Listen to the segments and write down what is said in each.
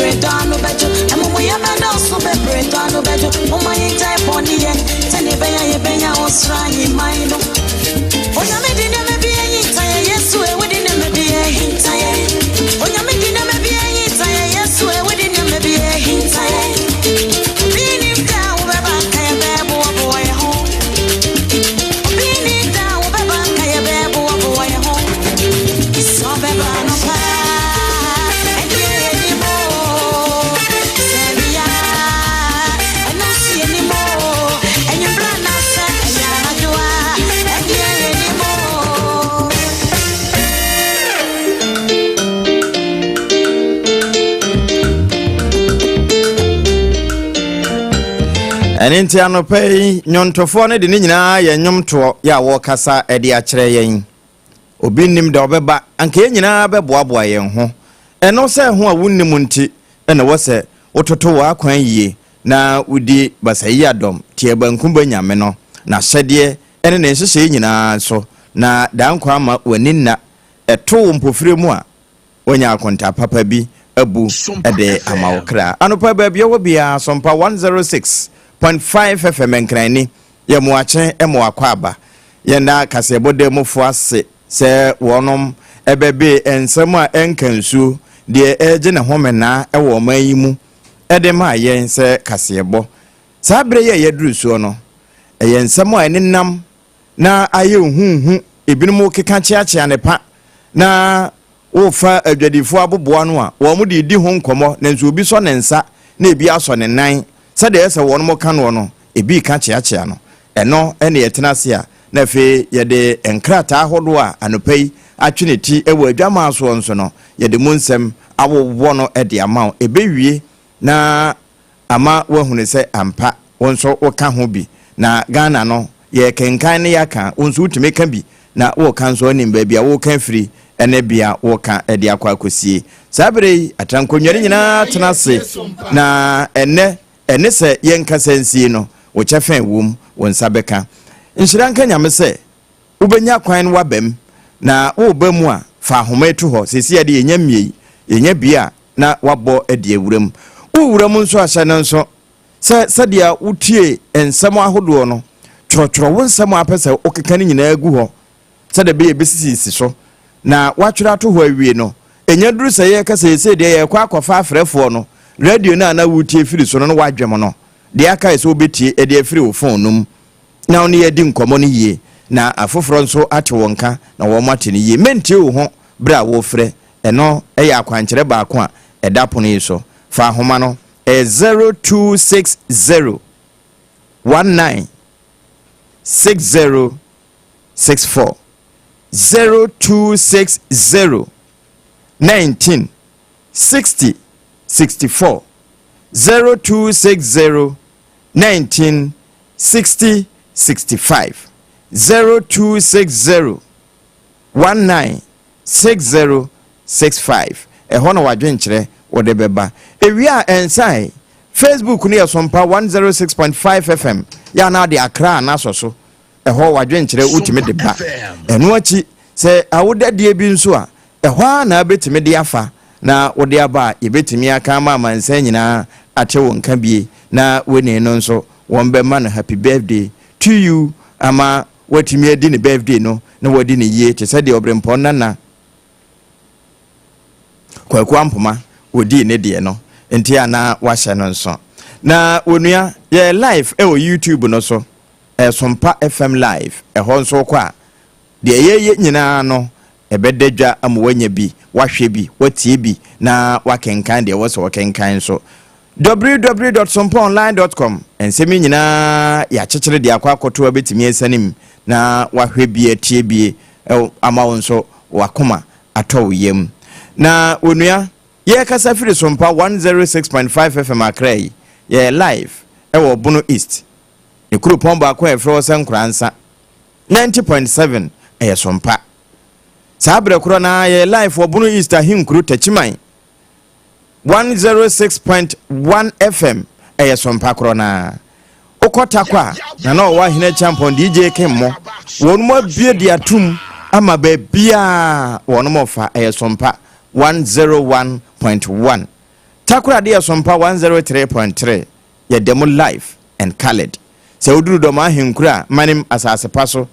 bebree dɔ ano bɛdwo amumuyɛ bɛdɔɔso bebree dɔ ano bɛdwo momma yɛngyae bɔne yɛ sɛne ɛbɛyɛ a yɛbɛnya ɔsoro ahemman no Onyame de nneɛma bi ahinta yɛn Yesu e wode nneɛma bi ahinta yɛn Onyame de nneɛma bi ahinta yɛn Yesu e wode nneɛma bi ahinta yɛn Obi nim da a wobɛba nka yɛbɛboaboa yɛn ho Obi nim da a wobɛba nka yɛbɛboaboa yɛn ho Sɛ ɔbɛba anɔpa ɛdeɛ yɛnim o Sɛ awia ɛno nso yɛnim o Anwummerɛ anaasɛ ɛyɛ anadwo a ɛdeɛ yɛnim o. Ɛno nti anɔpa yi nnwontofoɔ no de ne nyinaa yɛ nnwomtoɔ yɛ a wɔrekasa de akyerɛ yɛn. Obi nnim da ɔbɛba, anka yɛn nyinaa bɛboaboa yɛn ho. Ɛno sɛ ho a wonnim nti na ɛwɔ sɛ wototo w'akwan yie na wodi Basayiadɔm Teabankumba Nyame no n'ahyɛdeɛ ne ne nhyehyɛeɛ nyinaa so, na Dankwa ama w'ani nna ɛto wo mpofire mu a, woanya akontaa papa bi abu de ama wo kra. Anɔpa baabi a wɔ biara, Sompa 106.5 FM Nkran ni, yɛ mmoakye ma w'akwaaba. Yɛnda kaseɛbɔ danmufoɔ ase sɛ wɔnom bɛbee nsɛm a ɛnka nsuo, deɛ ɛregye ne homenaa wɔ ɔman yi mu de maa yɛn sɛ kaseɛbɔ. Saa berɛ yi a yɛaduru soɔ no, ɛyɛ nsɛm a ɛnenam na ayɛ huhu, ebinom keka kyeakyea ne pa, na wofa adwadifoɔ aboboa no a, wɔn de redi ho nkɔmmɔ, nanso obi sɔ ne nsa na ebi asɔ ne nan, sɛdeɛ ɛyɛ sɛ wɔn ka noɔ no, ebi reka kyeakyea no. Ɛno ne yɛtena ase a, na afei yɛde nkrataa ahodoɔ a anɔpa yi atwe ne ti wɔ adwamaa soɔ nso no, yɛde mu nsɛm awowɔ no de ama wo. Ɛbɛwie na ama woahunu sɛ ampa wo nso woka ho bi. Na Ghana no, yɛrekenkan na yɛaka, wo nso wotumi ka bi, na woreka nso wonim baabi a woreka afiri ne bea woreka de akɔ akɔsie. Saa berɛ yi, atrankonnwa no nyinaa tena ase, na ɛnnɛ ɛne sɛ yɛnkasa nsie no, wo kyɛfa ɛwom, wo nsa bɛka. Nhyira nka Nyame sɛ wobɛnya kwan no woaba mu, na woreba mu a, fa ahoma yi to hɔ. Seesei deɛ yɛnya mmiei, yɛnya bie a, na woabɔ adi awura mu. Worewura mu nso a, hyɛ no nso sɛ sɛdeɛ wotie nsɛm ahodoɔ no, twerɛtwerɛ wo nsɛm a wopɛ sɛ wokeka no nyinaa gu hɔ sɛdeɛ ɛbɛyɛ ɛbɛsisisisi so. Na woatwerɛ ato hɔ awie no, ɛnya duru sɛ yɛreka seesei deɛ yɛrekɔ akɔfa afrɛfoɔ no, radio no a na woretie firi so no na woadwem no, deɛ aka yɛ sɛ wobɛtie de afiri wo fon no mu na wo ne yɛ adi nkɔmmɔ no yie na afoforɔ nso ate wo nka na wɔn ate no yie. Mɛntie wo ho berɛ a worefrɛ Ɛno yɛ akwankyerɛ baako a ɛda pono yi so. Fa ahoma no, ɛyɛ 0260 19 60 64. 0260 19 60 64. 0260 19 60 65. 0260 19 6065 Ɛhɔ na w'adwenkyerɛ wode bɛba. Ewia a ɛnsae, Facebook no yɛ Sompa 106.5 FM yɛ anaa de Accra a n'asɔ so. Ɛhɔ w'adwenkyerɛ wotumi de ba. Ɛno akyi, sɛ awodadeɛ bi nso a, ɛhɔ ara na wobɛtumi de afa na wode aba a yɛbɛtumi aka ama amansan nyinaa ate wo nka bie na w'ani no nso wɔbɛma no happy birthday to you ama watumi adi ne birthday no na wadi no yie te sɛ deɛ Ɔberempɔn Nana Kwaku Ampoma wɔdii ne deɛ no nti a na wahyɛ no nso. Na onua yɛ live wɔ YouTube no so, Ɛsompa FM live, ɛhɔ nso wokɔ a deɛ yɛyɛ nyinaa no Ɛbɛda dwa ama woanya bi, woahwɛ bi, woatie bi, na woakenkan deɛ ɛwɔ sɛ wɔkenkan nso. www dot sompaonline dot com Nsɛm yi nyinaa yɛakyekyere de akɔ akɔto a wobɛtumi asiane mu na woahwɛ bi atie bi ama wo nso w'akoma atɔ wo yam. Na onua, yɛrekasa firi Sompa 106.5 FM Accra yi, yɛyɛ live wɔ Bono East, ne kuropɔn baako a yɛfrɛ hɔ sɛ Nkoransa. 90.7 ɛyɛ Sompa. Saa berɛ korɔ no ara yɛyɛ live wɔ Bono East Ahenkuro Takyiman 106.1 FM ɛyɛ Sompa korɔ no ara. Wokɔ Tarkwa a, na na ɔwɔ Ahene Kyampɔn DJ Kemmo wɔn mu abue de atum ama baabiara wɔn mo fa ɛyɛ Sompa 101.1. Takoradi yɛ Sompa 103.3, yɛda mu live and coloured. Sɛ woduru Dɔm Ahenkuro a, manim asase pa so,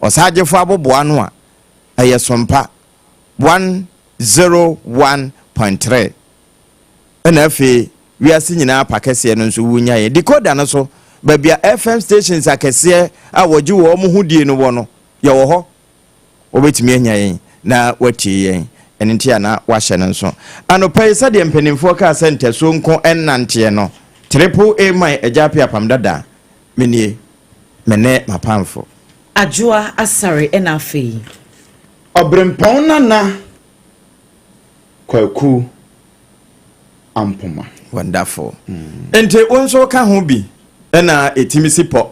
Ɔsagyefo aboboano a, ɛyɛ Sompa 101.3. Ɛna afei wiase nyinaa pa kɛseɛ no nso wonya yɛn. Decoder no so, baabi a FM stations akɛseɛ a wɔgye wɔn ho die no wɔ no, yɛwɔ hɔ. Wobɛtumi anya yɛn na woatie yɛn. Ɛno nti a na woahyɛ no nso. Anɔpa yi, sɛdeɛ mpanimfoɔ kaa sɛ ntasuo nko nnanteɛ no, Triple A man Agya Appiah Apam Dada, menie, me ne m'apamfo. Adwoa Asare ɛna afei. Ɔberempɔn Nana Kwaku Ampoma. Wonderful. Nti wo nso ka ho bi na ɛtumi si pɔ.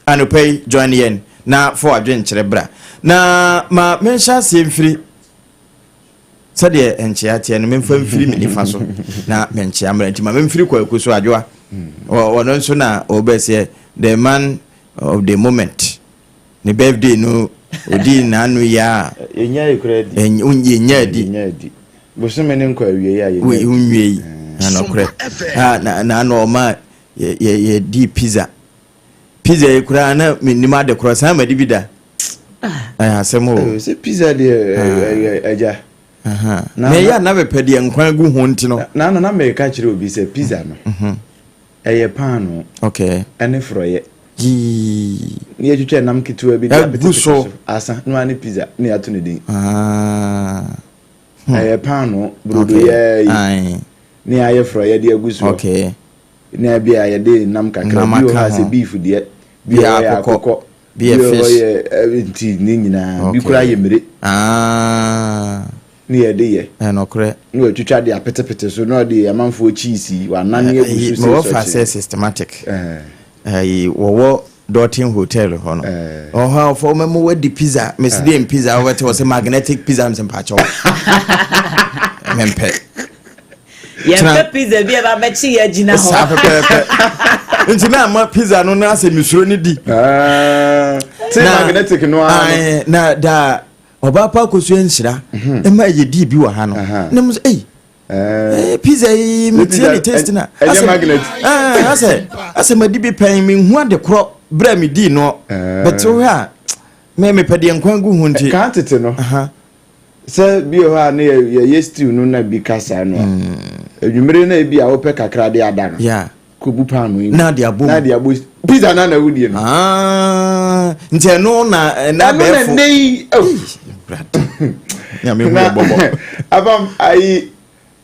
Anɔpa yi join yɛn na fa w'adwenkyerɛ bra. Na ma menhyɛ aseɛ mfiri sɛdeɛ nkyea teɛ no, memfa mfiri me nifa so na menkyea mmra. Nti ma memfiri Kwaku so, Adwoa. Ɔno nso na ɔbɛseɛ the man of the moment. Ne birthday no ɔdii n'ano yi a. Yɛnya yi koraa di. Yɛnya di. Yɛnya di. Bosome ne nkɔ awie a yɛnya di. Wonwie yi. Na nɔkorɛ. Na ano ɔma yɛdii pizza. Pizza yi koraa na mennim ade korɔ saa madi bi da. Ɛyɛ asɛm o. Sɛ pizza deɛ agya. Na ɛyɛ a na mepɛ deɛ nkwan gu ho nti no. Na na meka kyerɛ obi sɛ pizza no. Ɛyɛ paanoo. Okay. Ɛne forɔyɛ. Yii. Ne yɛtwitwa nam ketewa bi de apetepete so. Asa no ara ne pizza ne yɛato ne din. Ah. Ɛyɛ paanoo brodo yɛ yi. Ne yɛayɛ forɔyɛ de agu so. Okay. Ne bi a yɛde nam kakra bi wɔ hɔ a sɛ beef deɛ. Bi wɔ hɔ yɛ akokɔ. Bi yɛ fish. Bi wɔ hɔ yɛ nti ne nyinaa. Bi koraa yɛ mmire. Ah. Ne yɛde yɛ. Ɛnokorɛ. Ne watwitwa de apetepete so na ɔde amanfoɔ cheese yi wanane agu so sɛ sɔkye. Mewɔ sɛ systematic. Ɛyi wɔwɔ Dorton Hotel hɔ no. Ɔhɔ a ɔfɔ wɔn mu wadi pizza. Mesi de pizza wɔbɛte wɔ sɛ magnetic pizza mesi mpakyɛw. Mempɛ. Yɛmpɛ pizza bi a ɛba bɛkye yɛ agyina hɔ. Saa pɛpɛɛpɛ. Nti na ama pizza no na asɛ mesuro ne di. Te magnetic no ara. Na da ɔbaa pa akosua nhyira ɛma ɛyɛ dii bi wɔ ha no na mo sɛ ei eh, pizza yi metie ne taste na ɛnyɛ magnet asɛ asɛ madi bi pɛn menhu ade korɔ berɛ a medii no bɛte wohwɛ a me mepɛ deɛ nkwan gu ho nti kan tete no sɛ bi wɔ hɔ a ne yɛyɛ stew no na bi ka saa no a adwummere na ebi a wopɛ kakra de ada no Kobu paano yi. Na de abom. Na de abom. Pizza na na wodie no. Ah, nti ɛno na ɛna bɛɛfo. Ɛno na ɛnɛ yi. Oh. Brad. Nyame hu bɔbɔ. Abam ayi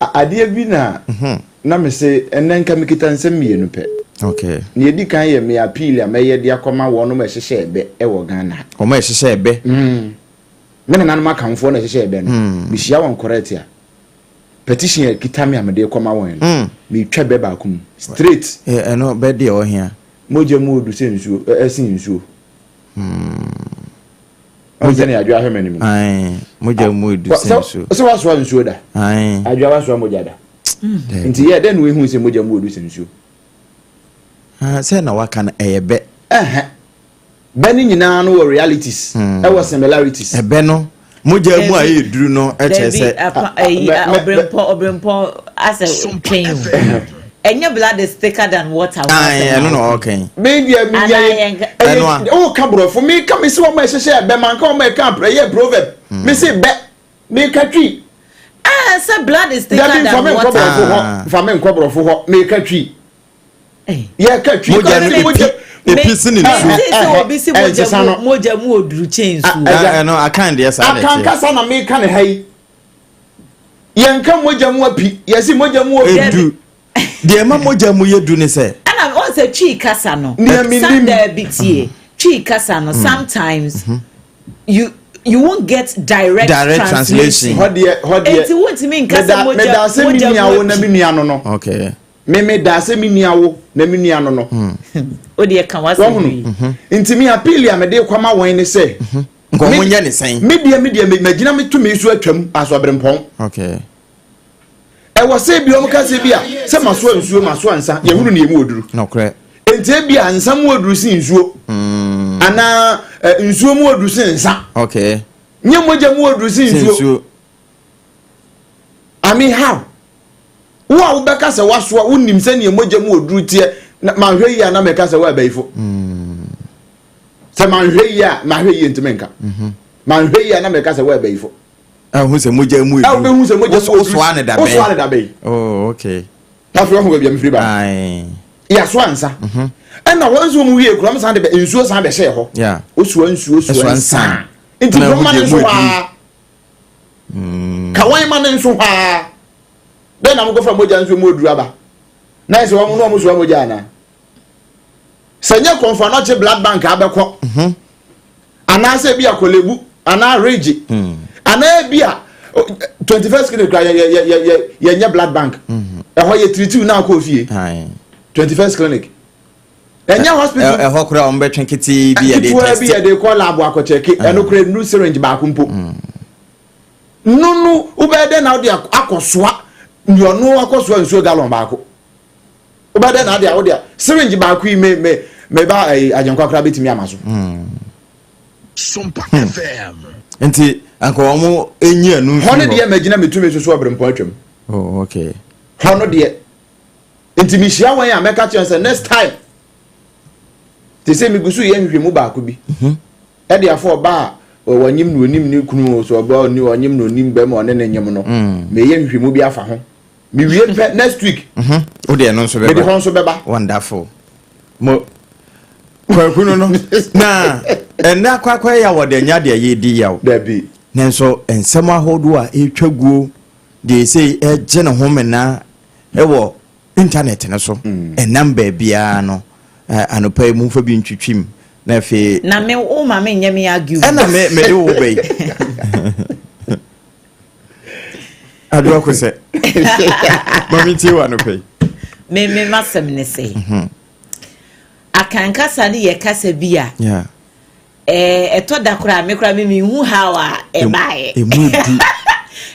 adeɛ bi na mhm. na me se ɛnɛ nka mekita nsɛm mmienu pɛ. Okay. Nea edi kan yɛ me appeal a mɛyɛ de akɔma wɔnom ɛhyehyɛ ɛbɛ ɛwɔ Ghana. Wɔn a ɛhyehyɛ ɛbɛ. Mm. Me nananom akanfoɔ na ɛhyehyɛ ɛbɛ no. Mm. Mehyia wɔn correct a. Petition a ɛkita me a mede rekɔma wɔn no, mm. metwa bɛ baako mu straight. Ɛno bɛ deɛ ɔhia. Mogya mu odu sɛ nsuo, ɛsen nsuo. Ɔn sɛ ne adwoa hwɛ m'anim. Mogya mu odu sɛ nsuo. Sɛ wasoa nsuo da. Adwoa wasoa mogya da. Nti yɛ dɛn na woehu sɛ mogya mu odu sɛ nsuo? Sɛ na waka no ɛyɛ bɛ. Bɛ no nyinaa no wɔ realities, hmm. ɛwɔ similarities. Ɛbɛ no mogya mu a ɛyɛ duru no kyerɛ sɛ. Ɔbrempɔ ɔbrempɔ asɛ twɛn o. Ɛnyɛ blood is thicker than water. Ayi ɛno na ɔka yi. Mi deɛ mi deɛ ɛyɛ o ka borɔfo mi ka mi si wɔn a ɛhyehyɛ ɛbɛ man ka wɔn a ɛka ɛyɛ proverb hmm. mi si bɛ mi ka twi. Ɛɛ sɛ blood is thicker than water. Dabi nfa mi nkɔ borɔfo hɔ nfa mi nkɔ borɔfo hɔ mi ka twi. Yɛka twi mogya no epi epi si ne nsuo. Ɛnti sɛ obi si mogya mu mogya mu oduru kyɛn nsuo. Ɛno akan deɛ saa na ɛteɛ. Akan kasa na meka ne ha yi. Yɛnka mogya mu api yɛsi mogya mu odu. Deɛ ɛma mogya mu yɛ du ne sɛ. Ɛna wɔn sɛ twi kasa no. Nea daabi tie twi kasa no sometimes you you won't get direct, direct translation. Hɔ deɛ hɔ deɛ. Eti wontumi nka sɛ mogya mogya mu api. Meda sɛ mi nua wo na mi nua no no. Okay. Me me daa sɛ me nua wo na me nua no no. Hmm. O deɛ ka w'asɛm yi. Mhm. Nti me appeal a mede kɔma wɔn ne sɛ. Mhm. Nka wɔn nyɛ ne sɛn. Me deɛ me deɛ magyina me tumi so atwam asɔberempɔn. Okay. Ɛwɔ sɛ bi wɔn ka sɛ bi a sɛ masoa nsuo masoa nsa yɛhunu ne emu oduru. Nokorɛ. Nti ebi a nsa mu oduru si nsuo. Hmm. Anaa nsuo mu oduru si nsa. Okay. Nye mogya mu oduru si nsuo. I mean how? Wo a wobɛka sɛ woasoa, wonim sɛdeɛ mogya mu oduru teɛ, na manhwɛ yie a na meka sɛ woabayifo. Sɛ manhwɛ yie a, mahwɛ yie ntumi nka. Manhwɛ yie a na meka sɛ woabayifo. Ahu sɛ mogya mu eduru. Wobɛhu sɛ mogya mu oduru. Wosoa ne dabɛn. Wosoa ne dabɛn. Oh, okay. Afei wahu baabi a mefiri ba. Yɛasoa nsa. Ɛna wɔn nso wɔn wie kura wɔn san de bɛ nsuo san bɛhyɛ hɔ. Wosoa nsuo soa nsa. Nti wɔn ma ne nso hɔ ara. Ka wɔn ma ne nso hɔ ara. Dɛn na mokɔfa mogya nso mu oduru aba? Na ɛsɛ wɔn na wɔn soa mogya anaa? Sɛ nyɛ kɔnfanɔkye blood bank abɛkɔ mhm. anaasɛ ebi a Korle anaa Ridge hmm. anaa ebi a 21st clinic kura yɛ yɛ yɛ yɛ yɛnyɛ blood bank mhm. ɛhɔ yɛ tiritiw na akɔ fie 21st clinic ɛnyɛ hospital ɛhɔ kora wɔn bɛtwe ketee bi yɛde test ketewa bi yɛde kɔ lab akɔkyɛke ɛno kora nuru syringe baako mpo. Mm. No no wobɛyɛ dɛn na wode akɔsoa nea ɔno akɔsoa nsuo gallon baako wobɛyɛ dɛn na wode wode syringe baako yi me me me ba ɛyi agyenkwa koraa bɛtumi ama so. Sompa FM. Nti anka wɔn enyi ɛnu nfi hɔ. Hɔ no deɛ mɛgyina me tumi soso ɔbrempɔn atwam. Oh okay. Hɔ no deɛ nti mehyia wɔn a mɛka kyerɛ sɛ next time te sɛ megu so yɛ nhwehwɛmu baako bi. Mm -hmm. Ɛde afɔ ɔbaa a wɔnyem na onim ne kunu o, sɛ ɔbaa ɔni ɔnyem na onim bɛrima ɔne ne nyem no, mm. meyɛ nhwehwɛmu bi afa ho. Mewie pɛ next week. Mhm. Wo deɛ no nso bɛba. Mede hɔ nso bɛba. Wonderful. Mo kwaku no no na ɛnɛ akɔ akɔyɛ yaw wɔde anya deɛ yɛdi yaw. Dabi. Nanso nsɛm ahodoɔ a ɛretwa guo deɛ ɛsɛ ɛgye ne ho mena ɛwɔ internet no so ɛnam baabiara no anɔpa yi momfa bi ntwitwim na afei na me wo ma me nyɛ me argue ɛna me mede wo bɛ yi adoa ko sɛ ma mentie wo anɔpa yi me me masɛm ne sɛ mhm. Akan kasa no yɛ kasa bi a yeah. Eh, ɛtɔ da koraa me koraa me menhu how a ɛbaeɛ. Emu odu.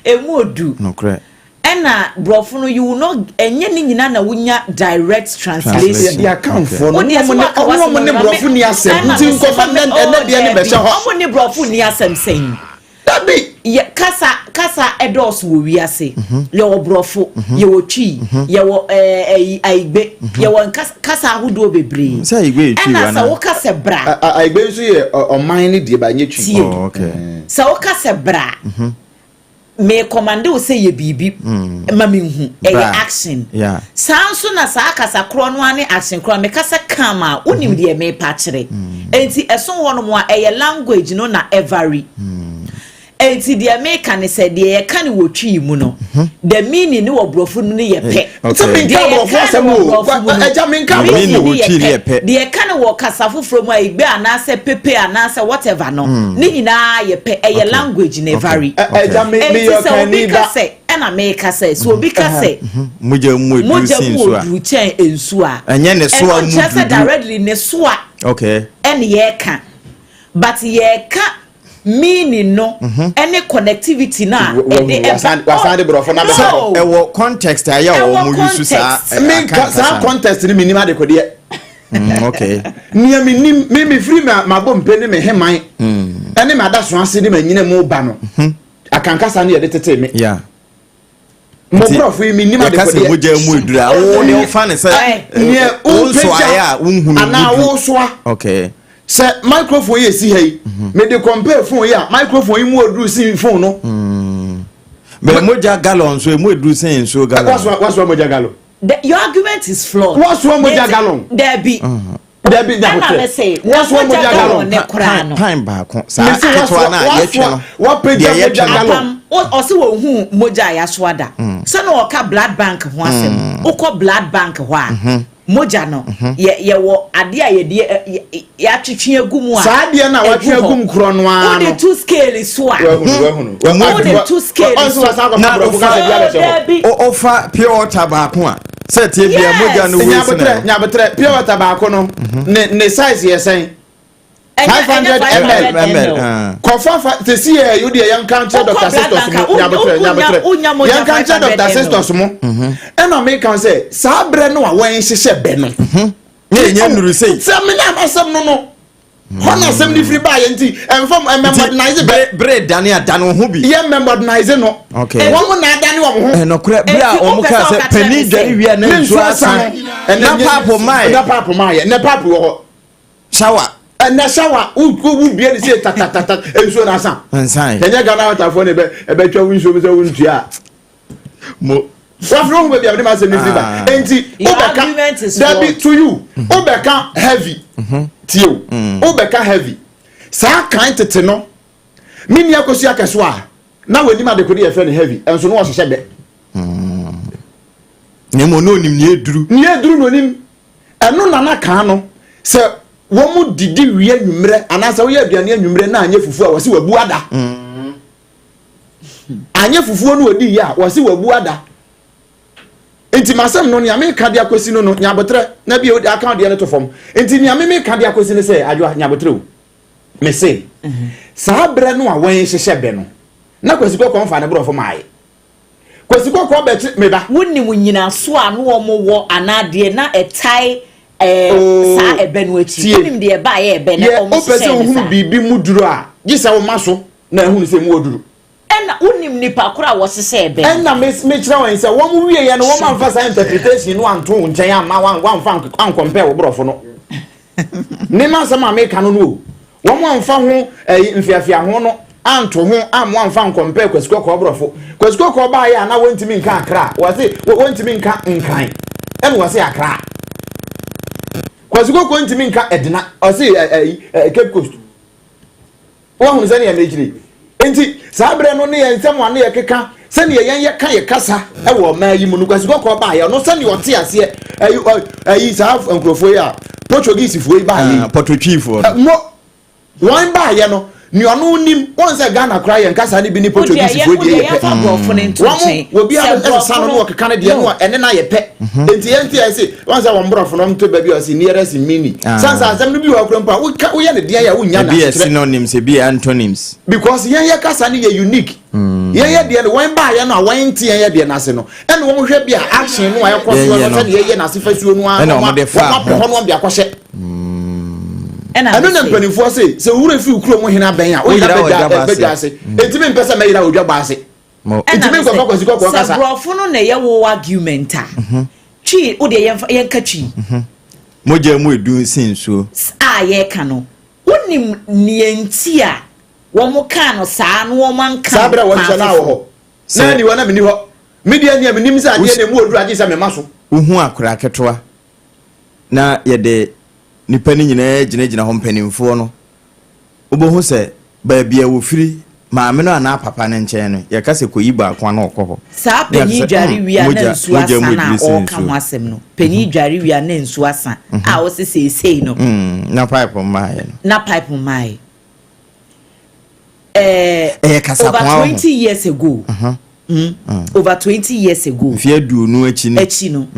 Emu odu. Nokorɛ. Ɛna borɔfo no you will not ɛnyɛ ne nyinaa na wonya direct translation. Yɛ akanfoɔ no wɔn ne wɔn ne borɔfo ni asɛm nti nkɔfa nɛ ɛnɛ deɛ ne bɛhyɛ hɔ. Wɔn ne borɔfo ni asɛm sɛn. Dabi. Yɛ kasa kasa ɛdɔɔso wɔ wiase. Mhm. Yɛwɔ borɔfo, mhm. yɛwɔ twi, mhm. yɛwɔ ɛɛ ɛyi ayigbe, yɛwɔ nkasa kasa ahodoɔ bebree. Sɛ ayigbe yɛ twi wa na. Ɛna sɛ woka sɛ bra. Ayigbe nso yɛ ɔman ne deɛ ba nye twi. Tie. Oh, okay. Sɛ woka sɛ bra. Me commande wo sɛ yɛ biribi mm. ma menhu ɛyɛ action saa nso na saa kasa korɔ no ne action korɔ meka sɛ come a wonim mhm. deɛ mepa kyerɛ mm. enti ɛso hɔ nom a ɛyɛ language no na ɛvary mm. enti deɛ meka ne sɛ deɛ yɛka ne wɔ twi mu no mhm. the meaning ne wɔ borɔfo no yɛ pɛ deɛ yɛka ne wɔ borɔfo mu no meaning ne yɛ pɛ deɛ yɛka ne wɔ kasa foforɔ mu a igbe anaasɛ pepe anaasɛ whatever no ne nyinaa yɛ pɛ ɛyɛ language na ɛvary enti sɛ obi ka sɛ ɛna meka sɛ sɛ obi ka sɛ mogya mu oduru kyɛn nsuo a ɛnyɛ ne soa mu duru sɛ directly ne soa ɛne yɛka but yɛka meaning no ɛne connectivity na ɛde ɛba wasan de borɔfo na bɛsɛ hɔ ɛwɔ context a yɛ wɔ mo yusu saa menka saa context ni menim adekodeɛ okay nea menim me mefiri ma mabɔ mpe ne me heman ɛne m'adaso ase ne m'anyina mu ba no akankasa ne yɛde tetee me yeah mo borɔfo yi menim adekodeɛ yɛka sɛ mogya mu eduru a wo ne wofa ne sɛ nea wopagya a wonhunu anaa wosoa okay sɛ microphone yi esi ha yi mede compare phone yi a microphone yi mu oduru sin phone no. Bɛ mogya gallon nso emu eduru sen nsuo gallon. Wasoa mogya gallon. Your argument is flawed. Wasoa mogya gallon. Dabi. Dabi nyabotrɛ. Wasoa mogya gallon. Ne koraa no. Pan baako. Saa ketewa na yɛtwe no. Wapagya mogya gallon. Ɔsi wɔn hu mogya a yasoa da. Sɛ na ɔka blood bank ho asɛm. Wokɔ blood bank hɔ a. Mogya no yɛ yɛwɔ adeɛ a yɛde yɛatwetwe agu mu a. Saa adeɛ no a watwe agu mu korɔ no ara no. Wode to scale so a. Wahunu wahunu. Wode to scale so. Na ofa ofa pure water baako a sɛ tie bia mogya no wei sene. Nyabotrɛ pure water baako no ne ne size yɛ sɛn? 500 ml kɔfa fa sisi yɛ yɛ deɛ yɛn kan kyerɛ Dr. Sisters mo nyabotrɛ nyabotrɛ yɛn kan kyerɛ Dr. Sisters mo ɛna mi kan sɛ saa brɛ no a wɔn hyehyɛ bɛ no. Ne yɛ nuru sɛ. Sɛ mi na asɛm no no. Hɔ na asɛm no firi baeɛ nti ɛmfa ɛmɛ modernize bɛ. Bere dane adane wo ho bi. Yɛ mɛ modernize no. Okay. Wɔn na adane wɔn ho. Ɛnɔkorɛ bere a wɔn kaa sɛ panin dware wie a na nsuo asa na paapo maaeɛ. Na paapo maaeɛ na paapo wɔ hɔ. Shower. Ɛnɛ shower wo wo bie ne se tatatata nsuo na asa. Nsan. Ɛnyɛ Ghana watafoɔ na ɛbɛ ɛbɛtwa wo nsuo mu sɛ wo ntua a. Mo. Wafiri ohun baabi a mede m'asɛm no firi ba. Ah. Enti wobɛka dabi to you mhm. wobɛka heavy mhm. tie o mm. wobɛka heavy saa kan tete no me nua kɔsi akɛso a na w'anim adekode yɛfrɛ no heavy ɛnso no wɔhyehyɛ bɛ. Mm. Na mmom na onim nea eduru. Nea eduru na onim. Ɛno na na kan no sɛ wɔn didi wie anwummerɛ anaasɛ woyɛ aduane anwummerɛ na anyɛ fufuo a wɔsi wabu ada. Mm. Anyɛ fufuo no odi yɛ a wɔsi wabu ada. Nti masɛm no nea meka de akɔsi no no nyabotrɛ na bi aka deɛ no to fam. Nti nea me meka de akɔsi no sɛ adwoa nyabotrɛ o. Mese saa berɛ no a wɔn hyehyɛ bɛ no na Kwasi Kɔkɔɔ mfa ne borɔfo maae. Kwasi Kɔkɔɔ bɛkye me ba. Wonim nnyinaso a na wɔwɔ anaa deɛ na ɛtae ɛɛ Oh, saa ɛbɛ no akyi? tie. Wonim deɛ ɛbaeɛ ɛbɛ no Yɛ wɔn wopɛ sɛ hyehyɛɛ no wohunu saa? biribi mu duru a, gye sɛ woma so na ahunu sɛ mu wɔ duru. Ɛna wonim nipa koro a wɔhyehyɛɛ ɛbɛ no? Ɛna me mekyerɛ wɔn sɛ wɔn wieɛ no wɔn amfa saa interpretation no anto wo nkyɛn amma wɔn wɔamfa ankɔmpɛɛ wo borɔfo no. Me m'asɛm a meka no no o, wɔn amfa ho ɛyi mfeafeaho no anto ho amma wɔamfa ankɔmpɛɛ Kwasi Kɔkɔɔ borɔfo. Kwasi Kɔkɔɔ baeɛ a na wɔntumi nka Accra, wɔse wɔntumi nka Nkran, ɛna wɔse Accra. Kwasi Kɔkɔɔ ntumi nka Edina, ɔse ɛyi Cape Coast. Woahunu sɛnea mekyerɛ yi? Enti, saa berɛ no ne yɛn nsɛm a ne yɛkeka, sɛdeɛ yɛn yɛka yɛ kasa wɔ ɔman yi mu no, Kwasi Kɔkɔɔ baeɛ, ɔno sɛdeɛ ɔte aseɛ, ayi, ayi saa nkurɔfoɔ yi a, Portuguesefoɔ yi baeɛ yi. Ah, Portuguesefoɔ no. Mo, wɔn baeɛ no, nea ɔno nim, wɔn sɛ Ghana koraa yɛn kasa no bi ne Portuguesefoɔ deɛ yɛ pɛ. Wɔn, obiara ɛsesa no na ɔkeka ne deɛ no a, ɛne no ayɛ pɛ. Enti yɛn ti a yɛse, wɔn sɛ wɔn borɔfo no, wɔn to baabi a wɔse nearest mini. Ah. San sɛ asɛm no bi wɔ hɔ koraa mpo a, woka woyɛ no deɛn a wonnya Ebi yɛ n'asekyerɛ. synonyms, ebi yɛ antonyms. Because yɛn yɛ kasa no yɛ unique. Yɛn yɛ deɛ no, wɔn baayɛ no a wɔn nte yɛn yɛ deɛ no ase no, ɛna wɔn hwɛ bi a action no a ɛkɔ Yɛn soɔ yɛ no no. sɛdeɛ yɛyɛ n'ase fasuo no ara Ɛna na wɔn wɔn de a- faa wɔn apɛ ho. hɔ no wɔn de akɔhyɛ. Ɛna Ɛno na mese, mpanimfoɔ se sɛ owura fi kurom hene abɛn a woyera Woyera wɔ bɛdwa dwabɔ ase. bɛdwa ase. Enti mempɛ sɛ mɛyera wɔ dwabɔ ase. Mo. Ɛna Ntumi me nkɔfa Kwasi Kɔkɔɔ sɛ kasa. borɔfo no na ɛyɛ wo argument a, twi wo deɛ yɛmfa yɛnka twi Mogya mu edu sen nsuo. a yɛreka no, wonim nea nti a wɔn kaa no saa na wɔn anka Saa no berɛ a kwan wɔhyehyɛ no a wɔ hɔ. foforɔ? Na Sɛ ɛni hɔ na menni hɔ. Me deɛ nea menim sɛ adeɛ na emu oduru agye sɛ mema so. wohu akwadaa ketewa na yɛde nipa no nyinaa gyinagyina hɔ mpanimfoɔ no, wobɛhu sɛ baabi a wɔfiri, maame no anaa papa no nkyɛn no, yɛka sɛ kɔyi baako a na ɔkɔ hɔ. Saa Na yɛaka panyin sɛ, dware "Mm, wie a na mogya, nsuo mogya asa mu no a aduru sen ɔreka ho nsuo. asɛm no, panyin dware wie a na nsuo asa a ɔse seesei no Na pipe mmaeɛ no. na pipe mmaeɛ. Ɛɛ, Ɛyɛ kasakoa over wɔ ho. 20 years ago, over 20 years ago Mfeɛ 20 akyi no. akyi no,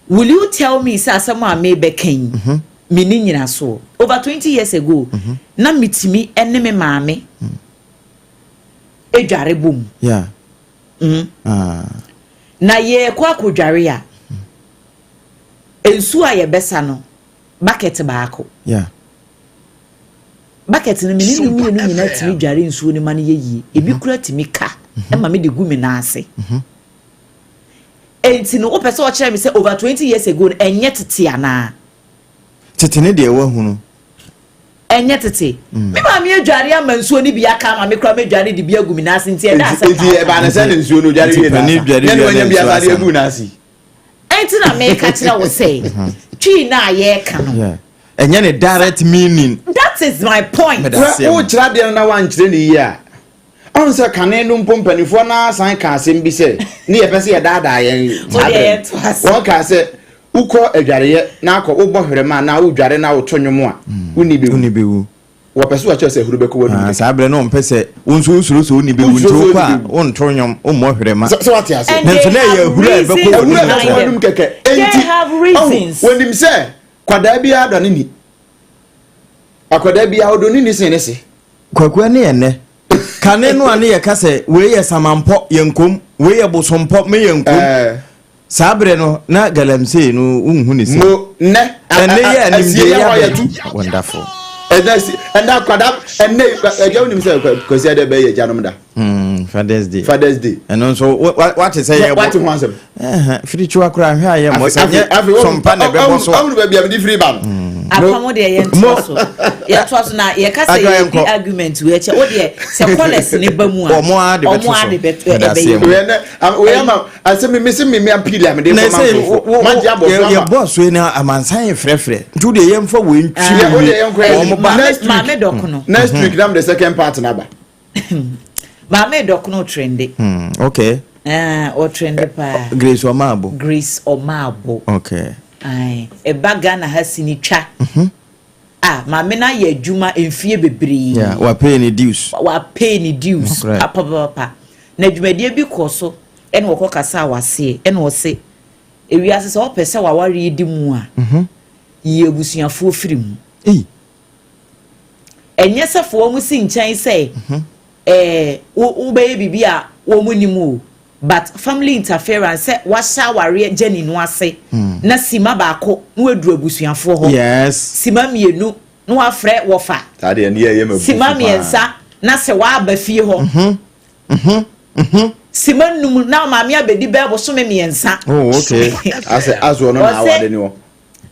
will you tell me sɛ asɛm a mebɛka yi, menni nyinasoɔ? Over 20 years ago, na metumi ne me maame dware bom. Yeah. Ah. Na yɛrekɔ akɔdware a, nsuo a yɛbɛsa no, bucket baako. Yeah. Bucket no, me ne no mmienu nyinaa tumi dware nsuo no ma no yɛ yie. Ebi kura tumi ka ma mede gu me nan ase. Enti no, wopɛ sɛ ɔkyerɛ me sɛ over 20 years ago no, ɛnyɛ tete anaa? Tete ne deɛ wahunu. Ɛnyɛ tete. Me maame adware ama nsuo no bi aka ama me koraa madware de bi agu me nan ase nti ɛda asɛm Nti ɛbaa ne sɛ ne nsuo no dware wie Nti n'asa. dware Nyɛ ne wie wanya na bi nsuo asa de asa agu no. n'ase. Ɛnti na meka kyerɛ wo sɛ twi no a yɛreka no. Yeah. Ɛnyɛ ne direct meaning. That is my point. Meda Wɛ ase ama. wokyerɛ adeɛ no na woankyerɛ no yie a, ɔhu sɛ kane no mpo mpanimfoɔ no ara san ka asɛm bi sɛ ne yɛpɛ sɛ yɛdaadaa yɛn saa Wodeɛ berɛ yɛnto no. ase. Wɔn kaa sɛ wokɔ adwareɛ na akɔ wobɔ hwerɛma anaa wodware na woto nnwom a, wonni bɛwu. Wonni bɛwu. Wɔpɛ sɛ wɔkyerɛ sɛ ahuru bɛkɔ w'anum Ah, kɛkɛ. saa berɛ no ɔmpɛ sɛ wo nso wosuro sɛ wonni bɛwu nti Wosuro sɛ wokɔ a wonni bɛwu. wonto nnwom, wommɔ hwerɛma. Sɛ wate ase. And Nanso they na ɛyɛ have ahuru a ɛbɛkɔ reasons Ahuru a w'anum ɛbɛkɔ behind w'anum them. kɛkɛ. They Enti, have ɔhu, reasons. wɔnim sɛ kwadaa biara dɔ ne ni. Akwadaa biara ɔdɔ ne ni sen ne se. Kwaku ɛne ɛnɛ. Kane no a ne yɛka sɛ wei yɛ samampɔ yɛnkom, wei yɛ bosompɔ me yɛnkom. Ɛɛ. Saa berɛ no na galamsey no wonhu ne se. Mo nnɛ Ɛnɛ yɛ asie animdeɛ yɛ hɔ yɛ yɛtu. abɛn. Wonderful. Ɛnɛ si ɛnɛ akwadaa ɛnɛ ɛgya wonim sɛ Kwasi Adɛ bɛyɛ agyanom da. Father's Day. Father's Day. Ɛno nso wate sɛ yɛ bɔ. Wate ho asɛm. Firikyiwa koraa hwɛ a yɛ mmɔ sɛ nyɛ sɔmpa na ɛbɛbɔ so. Ahunu baabi a mede firi ba no. Apam deɛ yɛntoa so yɛtoa so na yɛka sɛ yɛdi argument wei kyɛ wo deɛ sɛ callers ne ba mu a ɔmo ara de bɛto so ɛbɛyɛ mu. Wei ama asɛ mi mi se mi mi appeal a mede kɔma nkurɔfoɔ magye abɔ so ama. Yɛbɔ so yi na amansan yɛ frɛfrɛ nti wo deɛ yɛmfa wei ntwi mu wie wɔn ba. Next week maame dɔkono. Next week na mede second part na ba. Maame dɔkono trende. Okay. Ɔtrende paa. Grace Omaabo. Grace Omaabo. Okay. Ɛba Ghana ha sini twa. Ah, maame no ayɛ adwuma mfie bebree. Yeah, wapay ne dues. Wapay ne dues. Papapapa. Na dwumadie bi kɔ so ɛna wɔkɔ kasa a waseɛ ɛna ɔse ewiase sɛ ɔpɛ sɛ waware di mu a yi abusuafoɔ firi mu. Ɛnyɛ sɛ foɔ mu si nkyɛn sɛ wobɛyɛ biribi a wɔn nim o, but family interference sɛ wahyɛ awareɛ gyani no ase na sima baako na waduru abusuafoɔ hɔ. Sima mmienu na wafrɛ wɔfa. Sima mmiɛnsa na sɛ waba fie hɔ. Sima num na maame abɛdi bɛɛ bosome mmiɛnsa. Oh, okay. Asɛ asɛ ɔno na awade ni hɔ.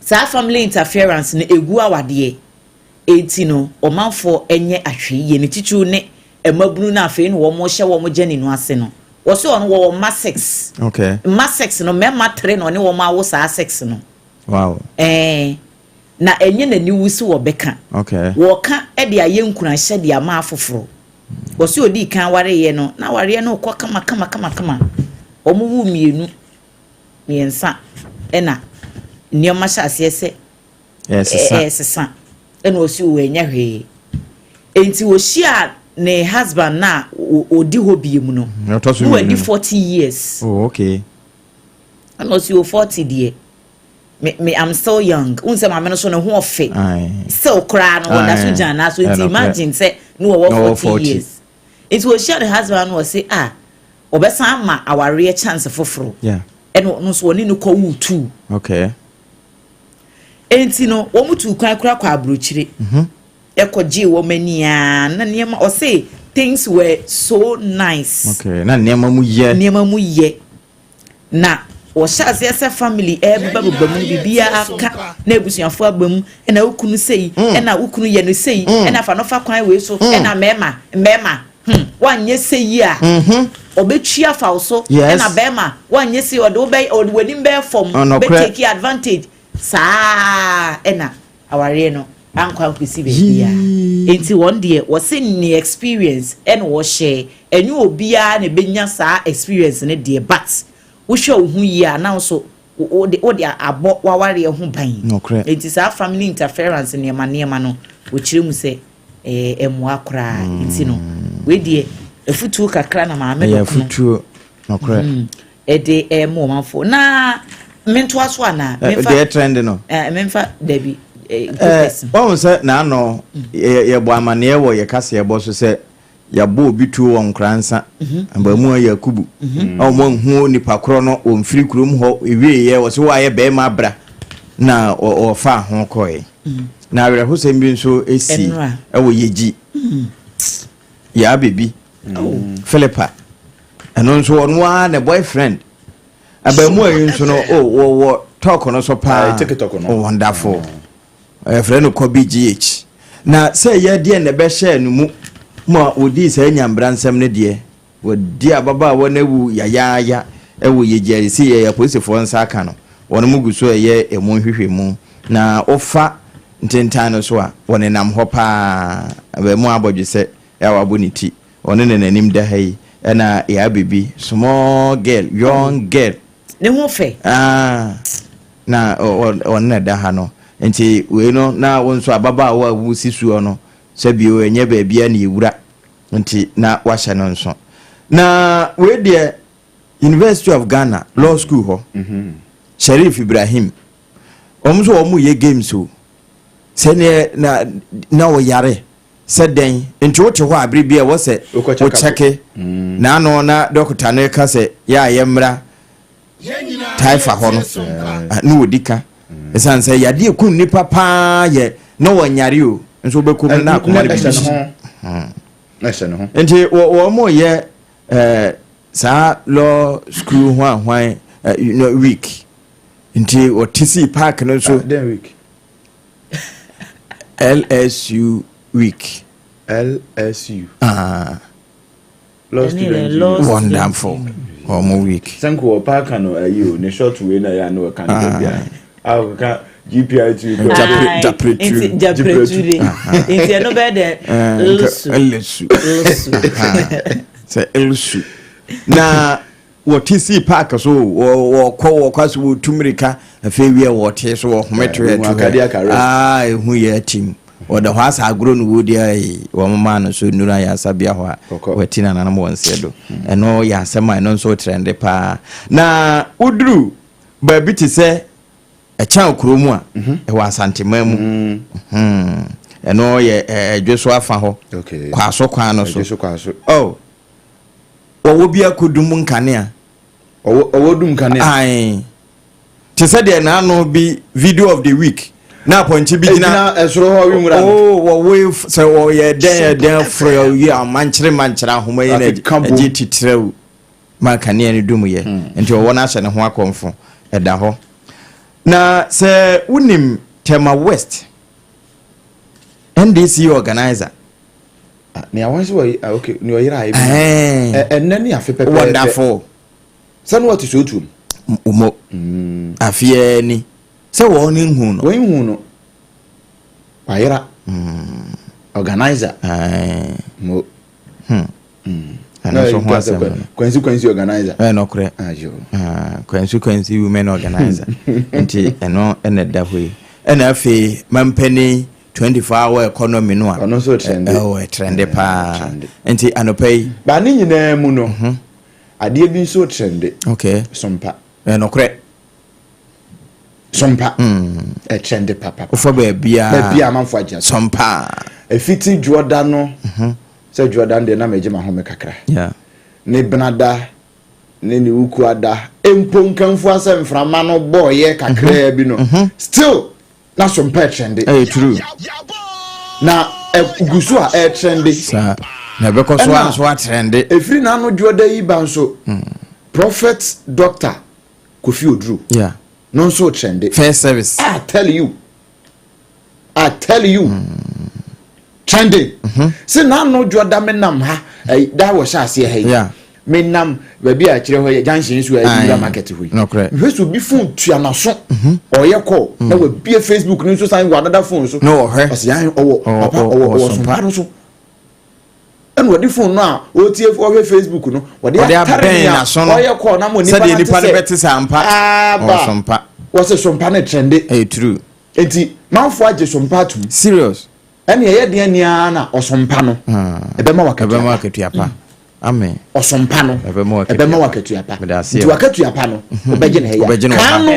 Saa family interference no egu awadeɛ. Eti no ɔmanfoɔ nyɛ ahwɛ yie ne titiriw ne mmabunu no afei na wɔn hyɛ wɔn gyani no ase no. Wɔsɛ ɔno wɔwɔ mma 6. Okay. Mma 6 no mmarima 3 na ɔne wɔn awo saa 6 no. Wow. Na ɛnyɛ n'ani wu si wɔbɛka. Okay. Wɔka de ayɛ nkuranhyɛ de ama afoforɔ. Wɔsɛ odi kan awareɛ no na awareɛ no kɔ kama kama kama kama. Wɔn wu 2 3 ɛna nneɛma hyɛ aseɛ sɛ ɛsesa ɛna ɔsi wɔ ɛnyɛ hwee. Enti wɔhyia ne husband na odi hɔ bie mu no. Na wadi 40 years. Oh, okay. Ɛna ɔsi wɔ 40 deɛ. Me I'm still young. Unse maame no so ne ho ɔfɛ. Still koraa no wɔda so gyina na so nti imagine sɛ no wɔ 40 years. Enti wɔhyia ne husband no ɔsi ah ɔbɛsan ama awareɛ chance foforo. Yeah. Ɛna ɔno nso ɔne no kɔ wu 2. Okay. Enti no wɔn tu kwan kora kɔ aburokyire. Ɛkɔ gye wɔn ani a na nneɛma ɔse things were so nice. Okay, na nneɛma mu yɛ. Nneɛma mu yɛ. Na wɔhyɛ aseɛ sɛ family ɛbɛba bɛba mu biribiara ka na abusuafoɔ aba mu ɛna wokunu sei ɛna wokunu yɛ no sei ɛna fa no fa kwan wei so ɛna mmarima mmarima wanyɛ sei a ɔbɛtwi afa wo so ɛna bɛrima wanyɛ sei ɔde wobɛ ɔde w'anim bɛyɛ fam bɛ take advantage saa ɛna awareɛ no ankɔ ankɔsi baabi a enti wɔn deɛ wɔse ne experience ɛna wɔhyɛ ɛnyɛ obiara na ɛbɛnya saa experience ne deɛ, but wohwɛ wo ho yie a na nso wode abɔ wawareɛ ho ban. Enti saa family interference nneɛma nneɛma no wɔkyerɛ mu sɛ ɛmmoa koraa. Nti no wei deɛ afutuo kakra na maame dɔkono ɛde ɛmo ɔmanfoɔ na mentoa so anaa deɛ trend no memfa dabi. Wɔn sɛ n'ano yɛbɔ amanneɛ wɔ yɛ kaseɛbɔ so sɛ yɛabɔ obi tuo wɔ Nkoransa abamu a Yakubu a wɔn ahu nipa korɔ no wɔn firi kurom hɔ ewieɛ wɔ sɛ wɔayɛ bɛrima abra na wɔfa ho kɔɛ. Na awerɛhosɛm bi nso esi ɛwɔ Yegyi yaa bebi Philippa ɛno nso ɔno ara ne boyfriend abamu a yi nso no wɔwɔ tɔk no so paa wonderful ɛfrɛ no Kɔbi GH na sɛ yɛ deɛ na ɛbɛhyɛ no mu ma wɔdii saa nyambra nsɛm no deɛ wɔdi ababaawa no awu yayaaya ɛwɔ Yegyi a ɛsi yɛ apolisifoɔ nsa aka no wɔn mu gu so ɛyɛ ɛmu nhwehwɛmu na wofa ntentan no so a wɔnenam hɔ paa abamu abɔdwe sɛ ɛwɔ abɔ ne ti ɔno ne n'anim da ha yi ɛna yɛ abebi small girl young girl ne ho fɛ na ɔno na da ha no nti wei no na wo nso ababaawa a wosi soɔ no sɛ bio ɛnyɛ baabi a na yɛwura nti na wahyɛ no nso na wei deɛ University of Ghana Law School hɔ Sharif Ibrahim wɔn nso wɔn yɛ games o sɛneɛ na na wɔyare sɛ dɛn nti wote hɔ a bere bi a ɛwɔ sɛ wokyɛke na ano na dɔkota no ka sɛ yɛ a yɛmmra taifa hɔ no ne wɔdi ka ɛsiane sɛ yadeɛ kum nnipa paa yɛ na wɔnyare o. Nso wobɛkɔ mu na akoma no biribi. Nti wɔn mo yɛ saa law school ho ahwan week. Nti wɔte sii park no nso. Ah, week. LSU week. LSU. Ah. Law student union. Wonderful. Wɔn week. Sɛ nko wɔ park no ayi o ne short wei na yɛ ano ɛka no baabi a a ɔkeka GPI tu. Japretu. Nti de. Nti ɛno bɛyɛ dɛ LSU. LSU. LSU. Sɛ LSU. Na wɔte sii park so, wɔkɔ wɔkɔ so, wɔtu mmirika, afei wie wɔte so wɔhome to yɛ to hɛ aa ehu yɛ atim, wɔda hɔ asa agorɔ no wɔdi ayi wɔn maa no so nnura yɛ asabea hɔ a wɔati nananom wɔn nseɛ do. Ɛno yɛ asɛm a ɛno nso trend paa. Na woduru baabi te sɛ ɛkyɛn kuro mu a ɛwɔ Asanteman mu, ɛno yɛ ɛdwe so afa hɔ, Kwaso kwan no so. Oh, wɔwɔ bi akɔdum nkanea. Ɔwɔ dum kanea. Ae, te sɛ deɛ n'ano bi video of the week na apɔnkye bi gyina ɛsoro hɔ wimura no. Oh, wɔwɔ sɛ wɔyɛ dɛn dɛn foro yi a mankyere mankyere ahoma yi na agye titiraw ma kanea no dum yɛ. Nti ɔwɔ no ahyɛ ne ho akɔmfo ɛda hɔ. Na sɛ wonim Tema West NDC organizer. Nea wɔn sɛ wɔyi, ah, okay, nea ɔyere ayɛ bi ɛnɛ ne afe pɛpɛɛpɛ. Wonderful. Sɛ no wɔte so otuom. Mo afeɛ ni sɛ wɔn ne nhu no. Wɔn nhu no, wayera organizer mo. Ɛno nso ho asɛm no. Kwansi Kwansi organizer. Ɛyɛ nɔkorɛ, Kwansi Kwansi women organizer. Nti ɛno ɛna ɛda hɔ yi. Ɛna afei mampanin 24 hour economy no a ɔno nso trend. Ɛwɔ trend paa. Nti anɔpa yi. Ba ne nyinaa mu no, adeɛ bi nso trend. Sompa. Ɛyɛ nɔkorɛ. Sompa ɛtrend papa. Wofa baabiaa. Baabiaa amanfo agye aso. Sompa. Efiti dwoɔda no, sɛ dwoɔda no deɛ na megye ma home kakra, ne benada ne wukuada mpo nkamfo asɛ mframa no bɔɔyɛ kakraa bi no, still na sompa ɛtrend. Ɛyɛ true. Na ɛgu so a ɛtrend. Saa na ɛbɛkɔ so a nso atrend. Efiri n'ano dwoɔda yi ba nso, Prophet Doctor Kofi Oduro no nso trend. First service. I tell you, I tell you, trending sɛ n'ano dwoɔda me nam ha ɛyi da wɔ hyɛ aseɛ ha yi, me nam baabi a kyerɛ hɔ yɛ junction so a ɛyi wura market hɔ yi, mehwɛ sɛ obi phone tua n'aso ɔyɛ call na wabie Facebook no nso san wɔ another phone so. Na ɔhwɛ. Ɔsi yan ɔwɔ papa ɔwɔ sompa no so, ɛna ɔde phone no a ɔtie ɔhwɛ Facebook no ɔde atare nea ɔyɛ call na mo nipa na te sɛ bɛte sɛ ampa ɔwɔ sompa. Wɔsɛ sompa no trend. Ɛyɛ true. Nti manfo agye sompa atum. Serious. Ɛna ɛyɛ deɛ nea na ɔsompa no ɛbɛma wakatua akatua pa. Amen. Ɔsompa no ɛbɛma wakatua pa. Nti wakatua pa no wobɛgye ne ha ya kan no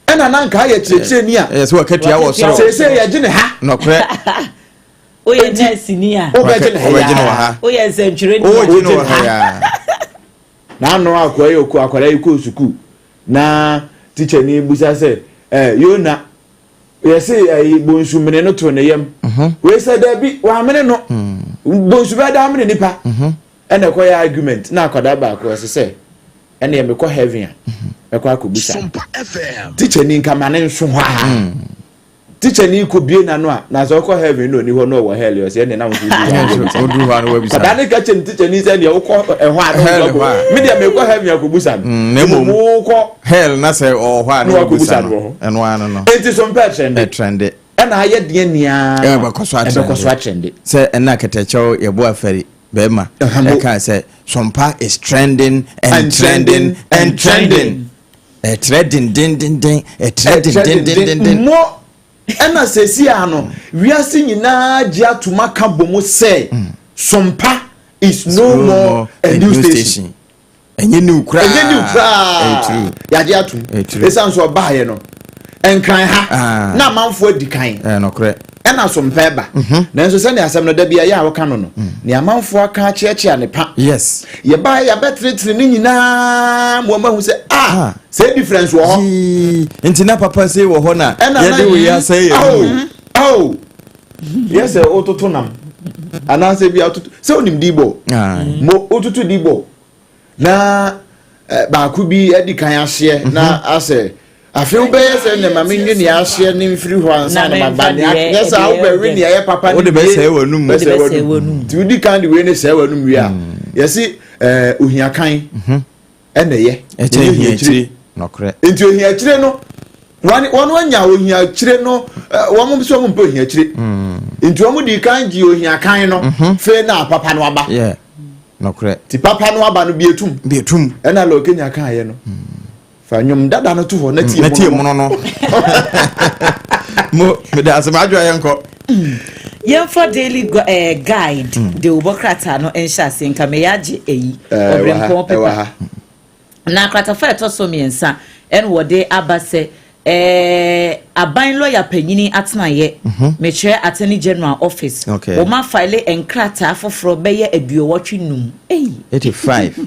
ɛna na nka ayɛ kyerɛkyerɛni a ɛyɛ sɛ wakatua wɔ soro. Seesei yɛgye ne ha. Nɔkorɛ. Woyɛ nɛɛseni a, wobɛgye ne ha ya. Woyɛ nsɛntwerɛni a, wogye ne wɔ ha ya. N'ano akɔa yi okɔ akwadaa yi kɔɔ sukuu na tikya ni busa sɛ ɛɛ yona yɛsi ɛyi bonsu mene no to ne yam. Wei sɛ dɛbi wamene no, bonsu bɛɛ da amene nipa. Ɛna ɛkɔ yɛ argument na akwadaa baako ɛsɛ sɛ ɛna yɛ mekɔ heaven a mɛkɔ akɔbusa tikya ni nkama ne nso hɔ a tikya ni kɔ bie n'ano a na sɛ ɔkɔ heaven na oni hɔ na ɔwɔ hell, ɔsɛ ɛna nam so woduru hɔ a na wabisa. Kɔdaa ne ka kyɛ ne tikya ni sɛ deɛ wokɔ ɛhɔ a na wokɔ, me deɛ mekɔ heaven akɔbusa no. Na mmom wokɔ hell na sɛ ɔwɔ hɔ a na wabisa no. Ɛno ano no. Enti so mpɛ trend. Ɛtrend. Ɛna ayɛ deɛ nea ɛbɛkɔ so atrend. Ɛbɛkɔ so atrend. Sɛ ɛna kɛtɛkyɛw yɛbɔ afɛri bɛrima ɛka sɛ sompa is trending and trending and trending, ɛtrɛ dendendenden, ɛtrɛ dendendenden. Mo ɛna sɛsi a no wiase nyinaa gye atoma ka bɔ mu sɛ sompa is no more a new station. Ɛnyɛ new koraa. Ɛnyɛ new koraa, yagye atum. Esan so ɔbaayɛ no nkran ha na amanfoɔ adi kan. Ɛnɔkorɛ. Ɛna sompa ɛba, nanso sɛnea asɛm no da bi a yɛ a wɔka no, nea amanfoɔ aka akyeakyea ne pa. Yɛbaa yɛabɛtenetene ne nyinaa ma wɔn ahu sɛ ah, sɛ difference wɔ hɔ. Nti na papa se wɔ hɔ na yɛde wei asɛ yɛ mu. Yɛ sɛ wototo nam anaasɛ bi atoto sɛ wonim dibɔ mo, wototo dibɔ na baako bi adi kan ahyeɛ na asɛ afei wobɛyɛ sɛ ne ma menwe nea ahyeɛ ne mfiri hɔ ansa na maba nea nyɛ sɛ wobɛwe nea ɛyɛ papa ne Wode bɛsɛe w'anum. Bɛsɛe Wode bɛsɛe w'anum. W'anum. Nti wodi kan de wei ne sɛe w'anum wie a, yɛse ohia kan ɛna ɛyɛ ɛkyɛ ɛnyɛ hia akyire nɔkorɛ. Nti ohia akyire no, wɔn anya ohia akyire no, wɔn nso wɔn mpɛ ohia akyire, nti wɔn di kan gye ohia kan no fee na papa no aba. Yɛ nɔkorɛ. Ti papa no aba no bi etum. Bi etum. Ɛna lɔ Kenya kan yɛ no, fa nnwom dada no to hɔ na tie. Na tie mono. Mono no mo mede asɛm adwoa yɛ nkɔ. Yɛmfa Daily Guide de wobɔ krataa no nhyɛ ase nka meyɛ agye ayi ɛwɔ ha. ɔbrɛmpɔn Ɛwɔ paper ha. Na kratafa a ɛtɔ so mmiɛnsa ɛna wɔde aba sɛ aban lɔya panyini atenaeɛ, mekyerɛ Attorney General office, wɔn afile nkrataa foforɔ bɛyɛ 85. Ei! 85.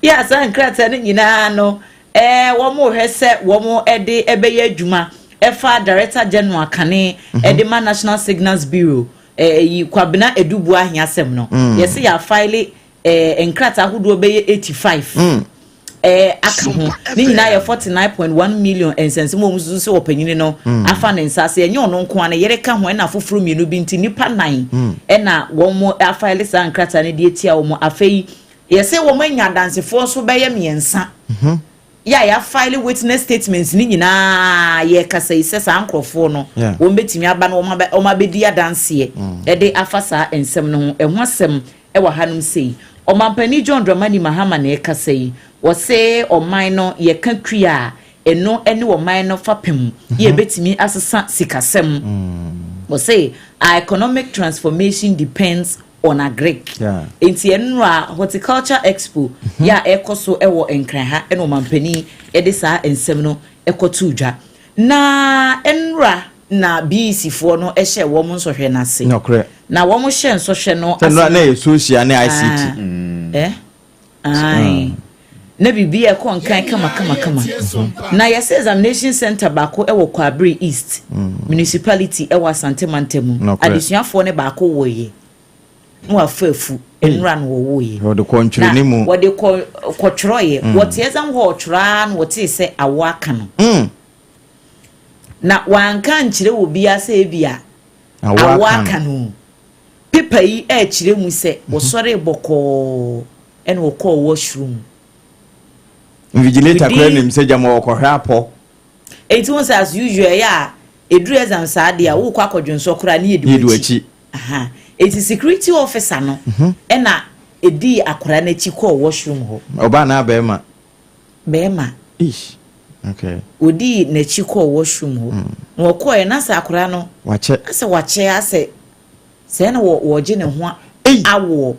Yɛ saa nkrataa no nyinaa no, wɔn rehwɛ sɛ wɔn de ɛbɛyɛ adwuma ɛfa Director General kane ɛde ma National Signals Bureau, yi Kwabena Edubu ahiasɛm no. Yɛsɛ yɛafile nkrataa ahodoɔ bɛyɛ 85 aka ho. Ne nyinaa yɛ 49.1 million. Nsɛnsɛm wɔn nso sɛ ɔpanyin no afa ne nsa ase, ɛnyɛ ɔno nko ara, ne yere ka ho ɛna afoforɔ mmienu bi, nti nipa nnan ɛna wɔn afile saa nkrataa no de etia wɔn. Afei yɛsɛ wɔn anya adansefoɔ nso bɛyɛ mmiɛnsa yɛ a yɛafile witness statements ne nyinaa. Yɛkasa yi sɛ saa nkurɔfoɔ no wɔn bɛtumi aba na wɔn abɛdi adanseɛ ɛde afa saa nsɛm no ho. Ɛho asɛm ɛwɔ hanom sei. Ɔmampanin John Dramani Mahama na ɛkasa yi. Wɔsɛ ɔman no yɛka kua a ɛno ne ɔman no fapem yɛ bɛtumi asesa sikasɛm. Wɔsɛ our economic transformation depends on agric. Nti ɛnura Horticulture Expo yɛ a ɛkɔ so ɛwɔ Nkran ha ɛna ɔmampanin ɛde saa nsɛm no ɛkɔto dwa. Na ɛnura na BECE foɔ no ɛhyɛ wɔn nsɔhwɛ n'ase. Na wɔn hyɛ nsɔhwɛ no ase na yɛ social ne ICT. Ayi na biribi ɛkɔ nkan kama kama kama. Na yɛsɛ examination center baako ɛwɔ Kwabere East Municipality ɛwɔ Asante Mantam. Adesuafoɔ ne baako wɔ yɛ na wafa afu nwura no wɔwɔ yɛ. Wɔde kɔ ntwerɛ mu. Wɔde kɔ kɔtwerɛ yɛ. Wɔte exam hall twerɛ na wɔte sɛ awɔ aka no na wanka nkyerɛ wɔ biara sɛ ebi a awɔ aka no. Paper yi ɛrekyerɛ mu sɛ wɔsɔre bɔkɔɔ ɛna wɔkɔɔ washroom. Invigilator kora nim sɛ gyama wɔkɔhwɛ apɔ. Eti wɔn sɛ as usual ɛyɛ a eduru exam saa deɛ a wokɔ akɔdwonsɔ koraa ne yɛ di w'akyi. Eti security officer no ɛna edi akwaraa n'akyi kɔɔ washroom hɔ. Ɔbaa naa bɛrima? Bɛrima. Ish, okay. Odi n'akyi kɔɔ washroom hɔ na wɔkɔɔ yɛ na sɛ akwaraa no wakyɛ. Asɛ wakyɛ, asɛ sɛ na wɔ wɔgye ne ho awoɔ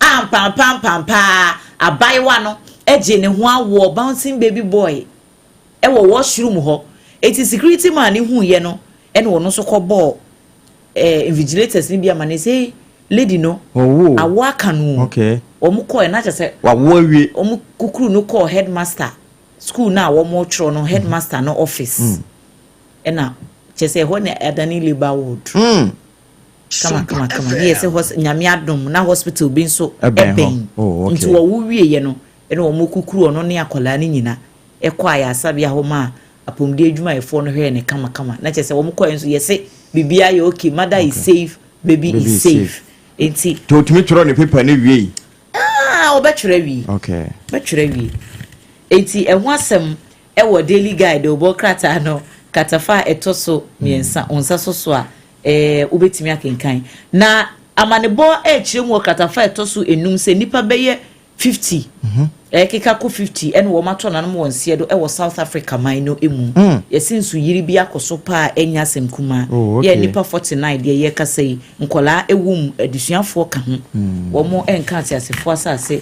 a mpampampampaa abayewa no gye ne ho awoɔ, bouncing baby boy ɛwɔ washroom hɔ. Eti security man ne hu yɛ no ɛna ɔno nso kɔ bɔɔ invigilators ni bi ama ne sɛ lady no awo aka no. Wɔn kɔɔ na kyerɛ sɛ wawo awie. Wɔn kukuru no kɔɔ headmaster school na wɔn twerɛ no, headmaster no office, ɛna kyerɛ sɛ ɛhɔ na adane labour ward. Kama kama kama ne yɛ sɛ Nyame adom na hospital bi nso ɛbɛn. Nti wɔwo wie yɛ no ɛna wɔn kukuru ɔno ne akwadaa no nyina ɛkɔ ayasabea hɔ ma apɔmuden adwumayɛfoɔ no hwɛɛ ne kamakama. Na kyerɛ sɛ wɔn kɔɛ nso yɛsɛ biribiara yɛ okay, mother is safe, baby is safe, nti. Tí o tumi twerɛ ne paper ne wie. Aa, ɔbɛtwerɛ wie. Bɛtwerɛ wie. Nti ɛho asɛm ɛwɔ Daily Guide ɔbɔ krataa no katafa a ɛtɔ so mmiɛnsa nsa so a wobɛtumi akenkan. Na amanebɔ ɛrekyerɛ mu wɔ kratafa a ɛtɔ so enum sɛ nipa bɛyɛ 50, ɛkeka kɔ 50, ɛna wɔn ato nanom wɔn nseɛ do ɛwɔ South Africa man no mu. Yɛsi nso yiri bi akɔ so paa, ɛnya asɛm kumaa. Yɛ nipa 49 deɛ yɛkasa yi, nkɔlaa ɛwɔ mu, adesuafoɔ ka ho. Wɔn ɛnka ateasefoɔ asase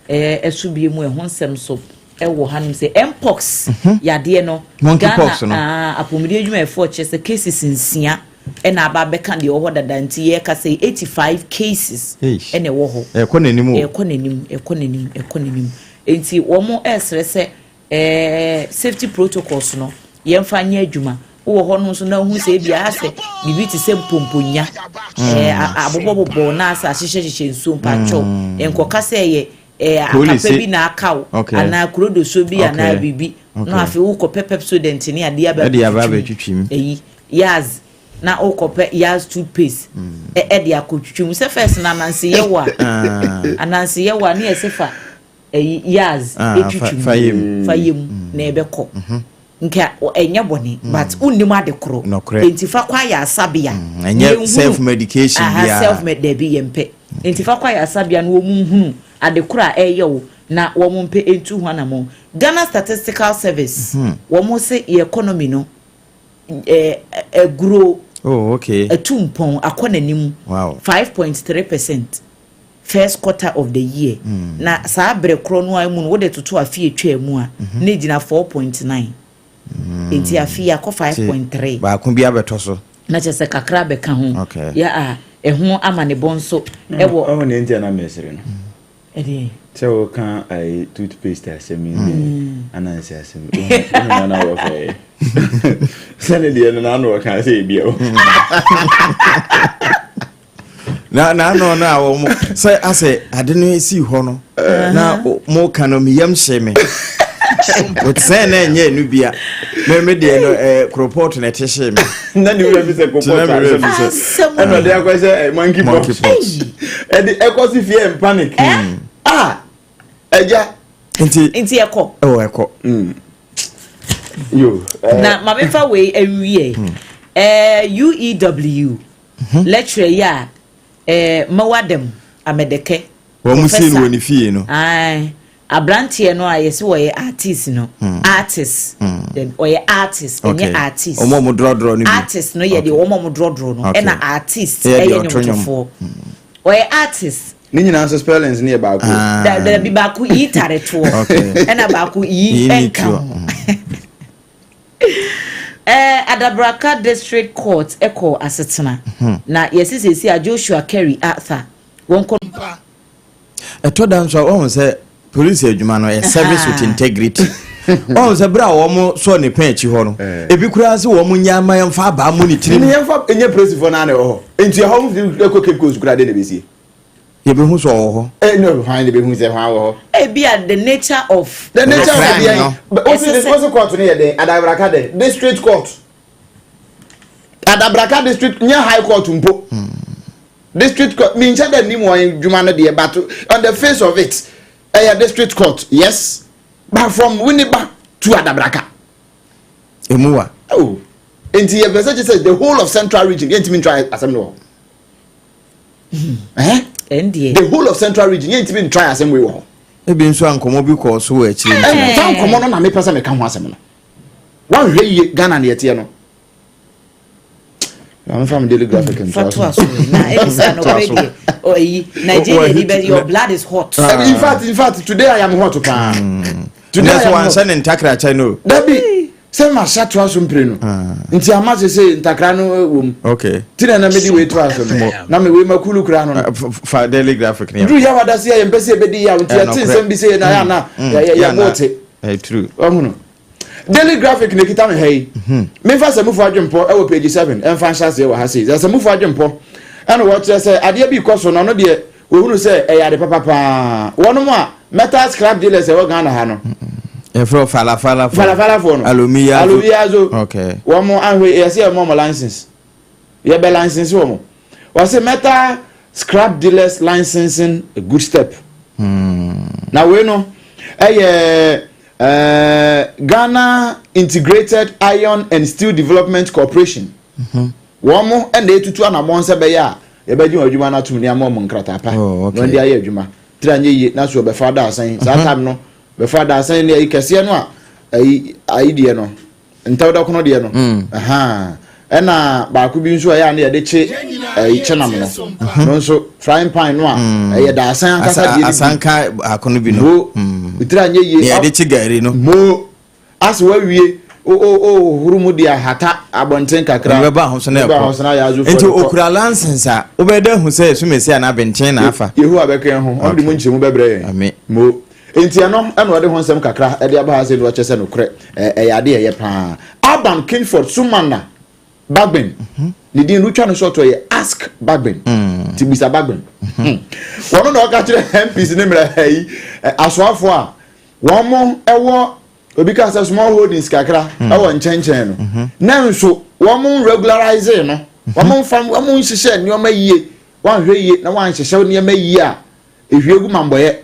ɛso bie mu. Ɛho nsɛm so ɛwɔ hanom sɛ mpox yadeɛ no, Ghana apɔmuden adwumayɛfoɔ kyerɛ sɛ cases nsia ɛna aba abɛka deɛ ɛwɔ hɔ dada, nti yɛka sɛ 85 cases ɛna ɛwɔ hɔ. Ɛkɔ n'anim o. Ɛkɔ n'anim, ɛkɔ n'anim, ɛkɔ n'anim. Nti wɔn ɛresrɛ sɛ safety protocols no yɛmfa nyɛ adwuma. Wowɔ hɔ no nso na wohu sɛ ebi asɛ biribi te sɛ mpomponya, abobɔbobɔ na asɛ ahyehyɛhyehyɛ nsuo, mpakyɛw, nkɔka sɛ ɛyɛ akapa bi na aka wo anaa kurodoso bi anaa biribi na afei wokɔpɛ Pepsodent ne adeɛ aba abɛtwitwi mu. Ɛyi Yaz na wokɔpɛ Yaz toothpaste ɛde akɔtwitwi mu sɛ first na ananse yɛ wɔ a, ananse yɛ wɔ a ne yɛsɛ fa ɛyi Yaz etwitwi mu, fa yɛ mu na ɛbɛkɔ. Nka ɛnyɛ bɔne, but wonnim ade korɔ nti fa kɔ ayɛ asabea. Ɛnyɛ self medication biara. Self med dabi, yɛn pɛ. Nti fa kɔ ayɛ asabea na wɔn nhunu ade korɔ a ɛyɛ wo na wɔn mpɛ ntu ho anamɔ. Ghana Statistical Service, wɔn se yɛ economy no ɛguro. Ɛtu mpɔn akɔ n'anim 5.3% first quarter of the year. Na saa abere korɔ no a mu no, wode toto afe etwa mu a, ne gyina 4.9, nti afe akɔ 5.3. Baako bi abɛtɔ so. Na kyerɛ sɛ kakra bɛka ho. Yɛ a ɛho ama ne bɔ nso ɛwɔ. Ɔmo ne nti a na mɛsere no. Ɛdeɛ? Sɛ wɔka ayi toothpaste asɛm yi ne anansi asɛm yi, ohun na wɔfɛ yɛ sɛne deɛ no n'ano wɔka sɛ ebi ɛwɔ. Na ano no a wɔn sɛ asɛ ade no esi hɔ no na mo ka no, mi yam hyɛ me sɛ na ɛnyɛ enu bia me deɛ no koropɔt na ɛte hyɛ me. Na ne wura fi sɛ koropɔt asɛm ɛna ɔde akɔ sɛ monkey pox, ɛde ɛkɔ si fear and panic ah, ɛgya. Nti nti ɛkɔ. Ɛwɔ ɛkɔ. Yo. Na maame fa wei awie UEW lecturer yi a Mawadam Amedeke. Wɔn mu sie no wɔ ne fie no. Ayi aberanteɛ no a yɛsɛ wɔyɛ artist no, artist, ɔyɛ artist, ɛnyɛ artist. Wɔn a wɔn dorɔdorɔ no bi. Artist no yɛ deɛ wɔn a wɔn dorɔdorɔ no, ɛna artist ɛyɛ nnwomtofoɔ. Ɔyɛ artist. Ne nyinaa nso spellings ne yɛ baako. Dabi, baako yi tare toɔ ɛna baako yi ɛnka ho. Adabraka District Court ɛkɔ asetena na yɛsi sisi a Joshua Kerry Arthur wɔn kɔ. Ɛtɔ da nso a, wɔn sɛ polisi adwuma no yɛ service with integrity. Wɔn sɛ bere a wɔn sɔ ne pɛn akyi hɔ no, ebi koraa sɛ wɔn nyɛ ama yɛn fa abaa mu ne tirim. Ne yɛn fa nye polisifoɔ naa na ɛwɔ hɔ, nti ɛhɔ mo fi ɛkɔ Cape Coast kura de na ebesie. Yɛbɛhu sɛ ɔwɔ hɔ. Ɛ ne hwan de bɛhu sɛ hwan wɔ hɔ? Ebi a the nature of. The nature of the yɛn osi osi court no yɛ den, Adabraka de district court, Adabraka district, nye high court mpo. District court mi nkyɛn dɛ nim wɔn dwuma no deɛ, but on the face of it, ɛyɛ district court, yes, but from Winneba to Adabraka. Emu wa. Oh, nti yɛ pɛ sɛ kyerɛ sɛ the whole of Central Region yɛn ntumi ntry asɛm no wɔ hɔ. Ɛndeɛ. The whole of Central Region yɛn ntumi ntry asɛm wei wɔ hɔ. Ebi nso a nkɔmɔ bi kɔɔ so wɔ akyire. Nti saa nkɔmɔ no na mepɛ sɛ meka ho asɛm no. Wɔnhwɛ yie, Ghana ne yɛteɛ no. Maame, mi Daily Graphic ntoa so. Fa so na ebi sa no kore deɛ ɔyi Nigeria ni bɛ, your blood is hot. In fact, today I am hot paa. Today I am hot. Wanhyɛ ne ntakra kyɛ no. Dabi, sɛ ma hyɛ toa so mpire no nti ama sɛ sɛ ntakra no wɔ mu. Ti na mede wei toa so no na me wei ma kulu kura no. Fa Daily Graphic ni. Duru yɛ wada se yɛ mpɛ sɛ yɛbɛdi yaw, nti yɛte nsɛm bi sɛ yɛ na yɛ ana yɛ bɔ te. True. Ɔhunu Daily Graphic na ekita me ha yi, memfa Sɛmufo adwempɔ ɛwɔ page 7 ɛmfa nhyɛ aseɛ wɔ ha sei. Sɛ Sɛmufo adwempɔ ɛna wɔkyerɛ sɛ adeɛ bi kɔ so na ɔno deɛ wɔhunu sɛ ɛyɛ ade papa paa. Wɔnom a metal scrap dealers ɛwɔ Ghana ha no. Yɛfrɛ falafala. Falafalafoɔ no. Alomiyazo. Alomiyazo. Wɔn ahwɛ yɛsɛ yɛ mɔ license, yɛbɛ license wɔn. Wɔsɛ metal scrap dealers licensing, a good step. Na wei no ɛyɛ Ghana Integrated Iron and Steel Development Corporation. Wɔn mo ɛna etutu anamɔ nsa bɛyɛ a yɛbɛgye wɔn adwuma no atum ne ama wɔn nkrataa pa na wɔn de ayɛ adwuma tiri anyɛ yie na so bɛfa daasan saa time no, bɛfa daasan ne ayi kɛseɛ no a ayi ayi deɛ no ntɛwdɛkono deɛ no, ɛna baako bi nso a ɛyɛ a ne yɛde kye ɛyi kyenam no nso, frying pan no a ɛyɛ daasan ankasa deɛ no bi. Asanka baako no bi no. Mo tiri anyɛ yie. Yɛde kye gari no. Mo ase wawie o o o huru mu de ahata abɔnten kakra. Bɛba ahosuo na ɛkɔ ahosuo na yɛ azofoɔ. Nti okura license a wobɛda hu sɛ sumesi anaa bɛnkyɛn na afa. Yehowa bɛka ho, ɔno de mu nkyɛn mu bɛbrɛ yɛn. Ami. Mo. Nti ɛno ɛna ɔde ho nsɛm kakra ɛde aba ha sɛ no ɔkyɛ sɛ nokorɛ ɛyɛ ade ɛyɛ paa. Alban Kingsford Sumana Bagbin, ne din no twa no sɔtɔ yɛ Ask Bagbin, ti bisa Bagbin. Wɔn na ɔka kyerɛ MPs ne mmerɛ yi asoafoɔ a wɔn mo ɛwɔ obi ka sɛ small holdings kakra ɛwɔ nkyɛnkyɛn no, na nso wɔn mo regularize no, wɔn mo nfa wɔn mo nhyehyɛ nneɛma yie. Wɔn ahwɛ yie na wɔn ahyehyɛ nneɛma yie a ehwie gu mambɔyɛ.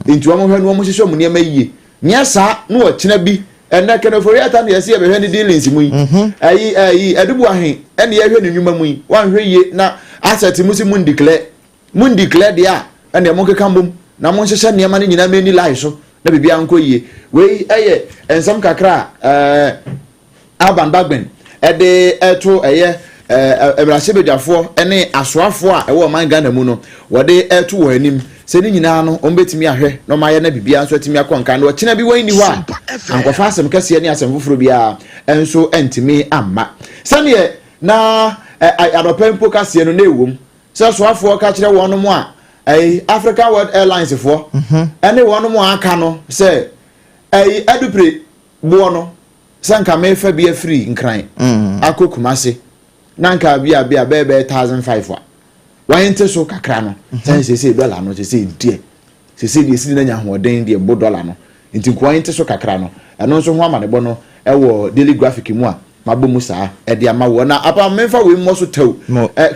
Nti wɔn hwɛ no, wɔn hyehyɛ wɔn nneɛma yie. Nyɛ saa na wɔkyena bi ɛnɛ Ken Ofori-Atta na yɛsi yɛbɛhwɛ ne dealings mu yi, ɛyi ɛdubu ahen ɛna yɛhwɛ ne nnwuma mu yi. Wɔn ahwɛ yie na asset mu si mu ndeclare, mu ndeclare deɛ a, ɛna mo nkeka mbom na mo nhyehyɛ nneɛma no nyinaa mɛ ni line so na biribi ankɔ yie. Wei ɛyɛ nsɛm kakra a Alban Bagbin ɛde ɛto ɛyɛ mmarahyɛbadwafoɔ ɛne asoafoɔ a ɛwɔ ɔman Ghana mu no, wɔde ɛto wɔn anim sɛ ne nyinaa no wɔn bɛtumi ahwɛ na wɔn ayɛ na biribiara nso atumi akɔ nkan na ɔkyena bi wɔn ni hɔ a ankɔfa asɛm kɛseɛ ne asɛm foforɔ biara nso ntumi amma. Sɛdeɛ na adɔpɛ mpo kaseɛ no na ɛwom sɛ soafoɔ ka kyerɛ wɔn mo a ɛyi African World Airlines foɔ ɛne wɔn mo a aka no sɛ ɛyi adupire boɔ no sɛ nka mefa bi afiri Nkran akɔ Kumase na nka bi a bi a bɛyɛ 1,500 a wɔn nte so kakra no, sɛ sese dɔla no sese deɛ sese deɛ sidi na nya ahoɔden deɛ bo dɔla no, nti nkoa nte so kakra no, ɛno nso ho amanebɔ no ɛwɔ Daily Graphic mu a mabɔ mu saa ɛde ama wɔ. Na apa memfa wei mmɔ so tɛw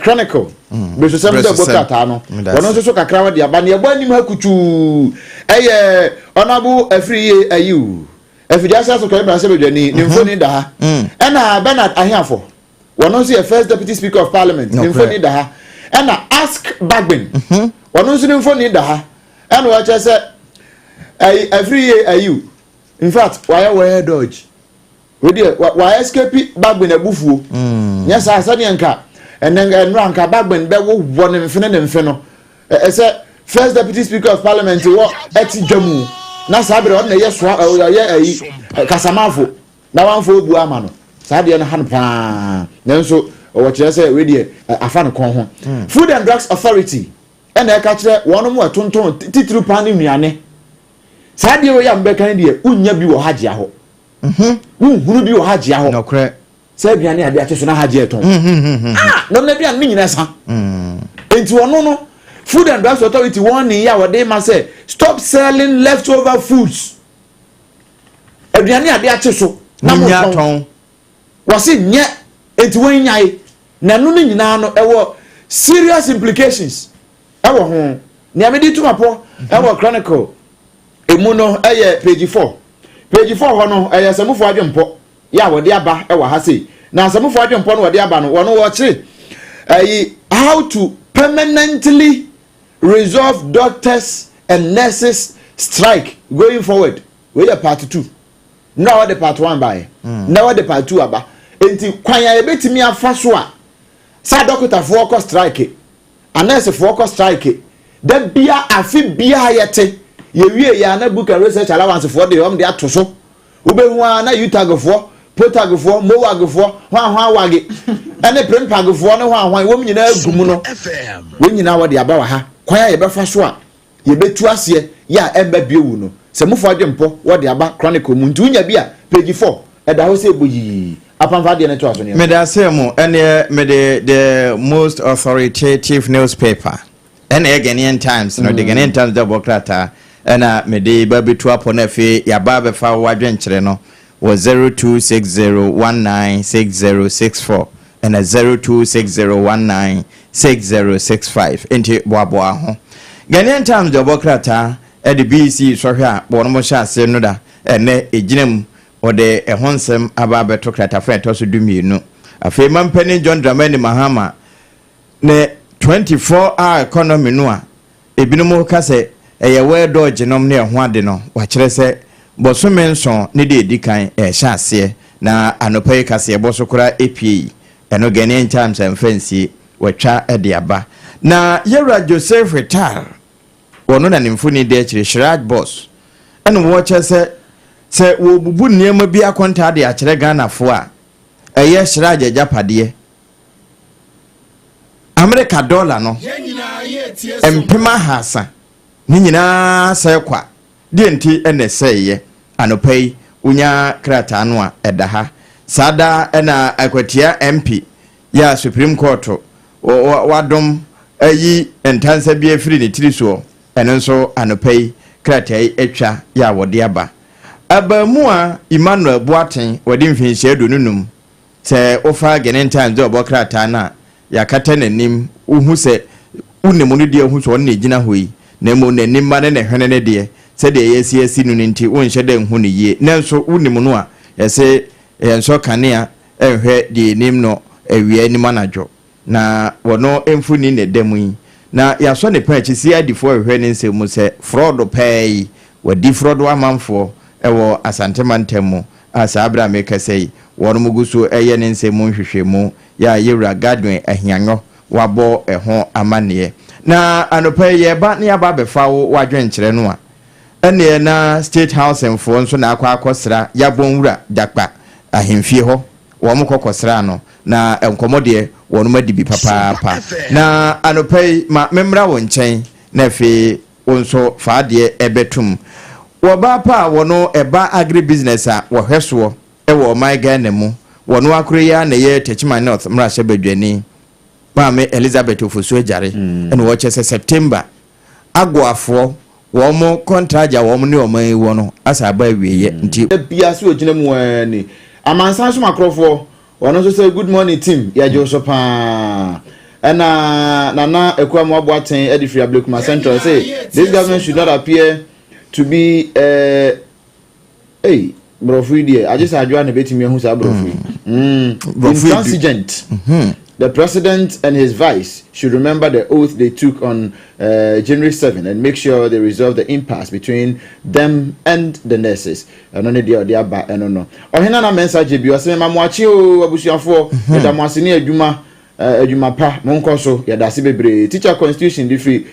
Chronicle besosɛm dɛ bɔ krataa no, wɔno nso so kakra wɔde aba ne ɛbɔ anim ha kutuu. Ɛyɛ Ɔnabo afiri yie ayiw afidie ase asokɔ mmarahyɛ badwani ne mfoni da ha, ɛna Bernard Ahiafo, wɔno nso yɛ First Deputy Speaker of Parliament, ne mfoni da ha, ɛna Ask Bagbin, wɔno nso ne mfoni da ha, ɛna wɔkyerɛ sɛ ɛyi afiri yie ayiw. In fact, wayɛ well dodge. Wei deɛ wa escape Bagbin abufuo. Nyɛ saa sɛdeɛ nka ɛnɛ nnora nka Bagbin bɛwowɔ ne mfene ne mfe no ɛsɛ First Deputy Speaker of Parliament wɔ ɛte dwa mu na saa bere ɔno na ɛyɛ soa ɔyɛ ɛyi kasamafo na wamfa obu ama no. Saa deɛ no ha no paa, nanso ɔwɔ kyerɛ sɛ wei deɛ afa ne kɔn ho. Food and Drugs Authority ɛna ɛka kyerɛ wɔn mo ɛtontɔn titiri paa ne nnuane saa deɛ wei a mbɛka deɛ wonya bi wɔ ha gyea hɔ, wonhunu bi wɔ ha gyea hɔ. Sɛ aduane ade akye so na ha gye ɛtɔn, ah, na ɔno aduane no nyinaa sa. Nti ɔno no Food and Drugs Authority wɔn ne yɛ a wɔde ma sɛ stop selling leftover foods, aduane ade akye so na mo tɔn, wɔsi nyɛ nti wɔn nyae na ɛno no nyinaa no ɛwɔ serious implications ɛwɔ ho. Nea mede tum apɔ ɛwɔ Chronicle emu no ɛyɛ page 4. Page 4 hɔ no ɛyɛ Sɛmufo adwempɔ yɛ a wɔde aba ɛwɔ ha sei. Na Sɛmufo adwempɔ no wɔde aba no, wɔn wɔkyerɛ ɛyi how to permanently resolve doctors and nurses strike going forward. Wei yɛ part 2 na wɔde part 1 baayɛ na wɔde part 2 aba. Nti kwan a yɛbɛtumi afa so a saa dɔkotafoɔ kɔ strike, anɛɛsefoɔ kɔ strike da bia afe bia yɛte yɛwie yɛ ana book and research allowance foɔ de wɔn de ato so, wobɛhu a na UTAG foɔ, PROTAG foɔ, MOWAG foɔ, hwanhwan wage ɛne PRINPAG foɔ ne hwanhwan wɔn nyinaa gu mu no, wɔn nyinaa wɔde aba wɔ ha. Kwan a yɛbɛfa so a yɛbɛtu aseɛ yɛ a ɛmba bio wu no, sɛ mofo adwempɔ wɔde aba Chronicle mu. Nti wonya bi a, page 4 ɛda hɔ sɛ ɛbɔ yii. Apamfa adeɛ no to aso nneɛma. Mede ase mu ɛneɛ mede the most authoritative newspaper ɛna ɛyɛ Ghanaian Times no, the Ghanaian Times dɛ bɔ krataa ɛna mede ba bɛtu apɔ no. Afei yɛaba abɛfa wadwenkyerɛ no wɔ 0260196064 ɛna 0260196065. Nti boaboa ho. Ghanaian Times de ɔbɔ krataa ɛde BECE sɔhwɛ a wɔn mo hyɛ aseɛ no da ɛnɛ ɛgyina mu, wɔde ɛho nsɛm aba abɛto kratafa a ɛtɔ so 12. Afei mampanin John Dramani Mahama ne 24 hour economy no a ebinom ka sɛ ɛyɛ well dodge nom ne ɛho ade no, wakyerɛ sɛ bɔsome 7 ne deɛ ɛdi kan ɛhyɛ aseɛ na anɔpa yi kaseɛbɔ so koraa epie yi. Ɛno Ghanaian Times ɛmfa nsie, wɔatwa de aba. Na yɛwura Joseph Whittal, wɔno na ne mfoni de akyire CHRAJ boss, ɛna wɔkyerɛ sɛ wɔbubu nneɛma bi akɔntaa de akyerɛ Ghanafoɔ a ɛyɛ CHRAJ agyapadeɛ, Amerika dɔla no 300,000 ne nyinaa sɛ kwa. Deɛ nti na ɛsɛeɛ? Anɔpa yi, wonya krataa no a, ɛda ha. Saa da na Akwatia MP yɛ a Supreme Court wadom ayi ntansa bi afiri ne tiri soɔ, ɛno nso anɔpa yi krataa yi atwa yɛ a wɔde aba. Abaamua Emmanuel Boateng, wadi mfinhyia 25, Sɛ wofa Ghanaian Times dɛ ɔbɔ krataa no a, yɛakata n'anim. Wohu sɛ wonim no deɛ, wohu sɛ ɔno na ɛgyina hɔ yi, na mmom n'anim ma ne ne hwene no deɛ, sɛdeɛ yɛasi asi no no nti, wonhyɛ da nhu no yie. Nanso wonim no a, yɛse yɛnsɔ kanea nhwɛ deɛ yɛnim no awia anim anadwo. Na wɔno mfoni na ɛda mu yi. Na yɛasɔ ne paa akyi, CID foɔ rehwehwɛ ne nsɛm mu sɛ frɔdo paa yi, wadi frɔdo amanfoɔ wɔ Asante mantam mu a saa berɛ a merekasa yi, wɔnom gu so reyɛ ne nsɛm mu nhwehwɛmu, yɛ a Yɛwura Godwin Ahianyɔ wabɔ ɛho amanneɛ. Na anɔpa yi yɛreba na yɛaba abɛfa wo w'adwenkyerɛ no a, ɛnneɛ na State Housing foɔ nso na akɔ akɔsra Yabonwura Dakpa ahemfie hɔ Wɔn kɔ kɔsraa no, na nkɔmmɔ deɛ, wɔnom adi bi papaapa. Na anɔpa yi, ma memmra wo nkyɛn, na afei wo nso fa adeɛ bɛtom. Wɔbaa pa a wɔno ɛba agri business a wɔhwɛ soɔ wɔ ɔman Ghana mu. Wɔno akoro yi ara na ɛyɛ Techiman North mmarahyɛbadwani, Maame Elizabeth Ofosu Agyare, ɛna wɔkyɛ sɛ September Agoafoɔ wɔn kɔntragye a wɔn ne ɔman yi wɔ no asa aba awieɛ nti. Da biara sɛ ɔgyina mu ara ni. Amansan som akorɔfoɔ, ɔno nso sɛ good morning team, yɛgye wo so paa. Ɛna Nana Akua Amoah Boateng de firi Ablekuma Central sɛ this government should not appear to be uh, Ei, borɔfo yi deɛ, agye sɛ adwoa na ebetumi ahu saa borɔfo yi. Mm. Intransigent. The president and his vice should remember the oath they took on January 7 and make sure they resolve the impasse between them and the nurses. Ɛno ne deɛ ɔde aba ɛno no. Ɔhene Nana Mensah gye bi ɔsɛ mema mo akye o abusuafoɔ. Yɛda mo ase ne adwuma adwuma pa monkɔ so yɛda ase bebree. Teacher constitution de firi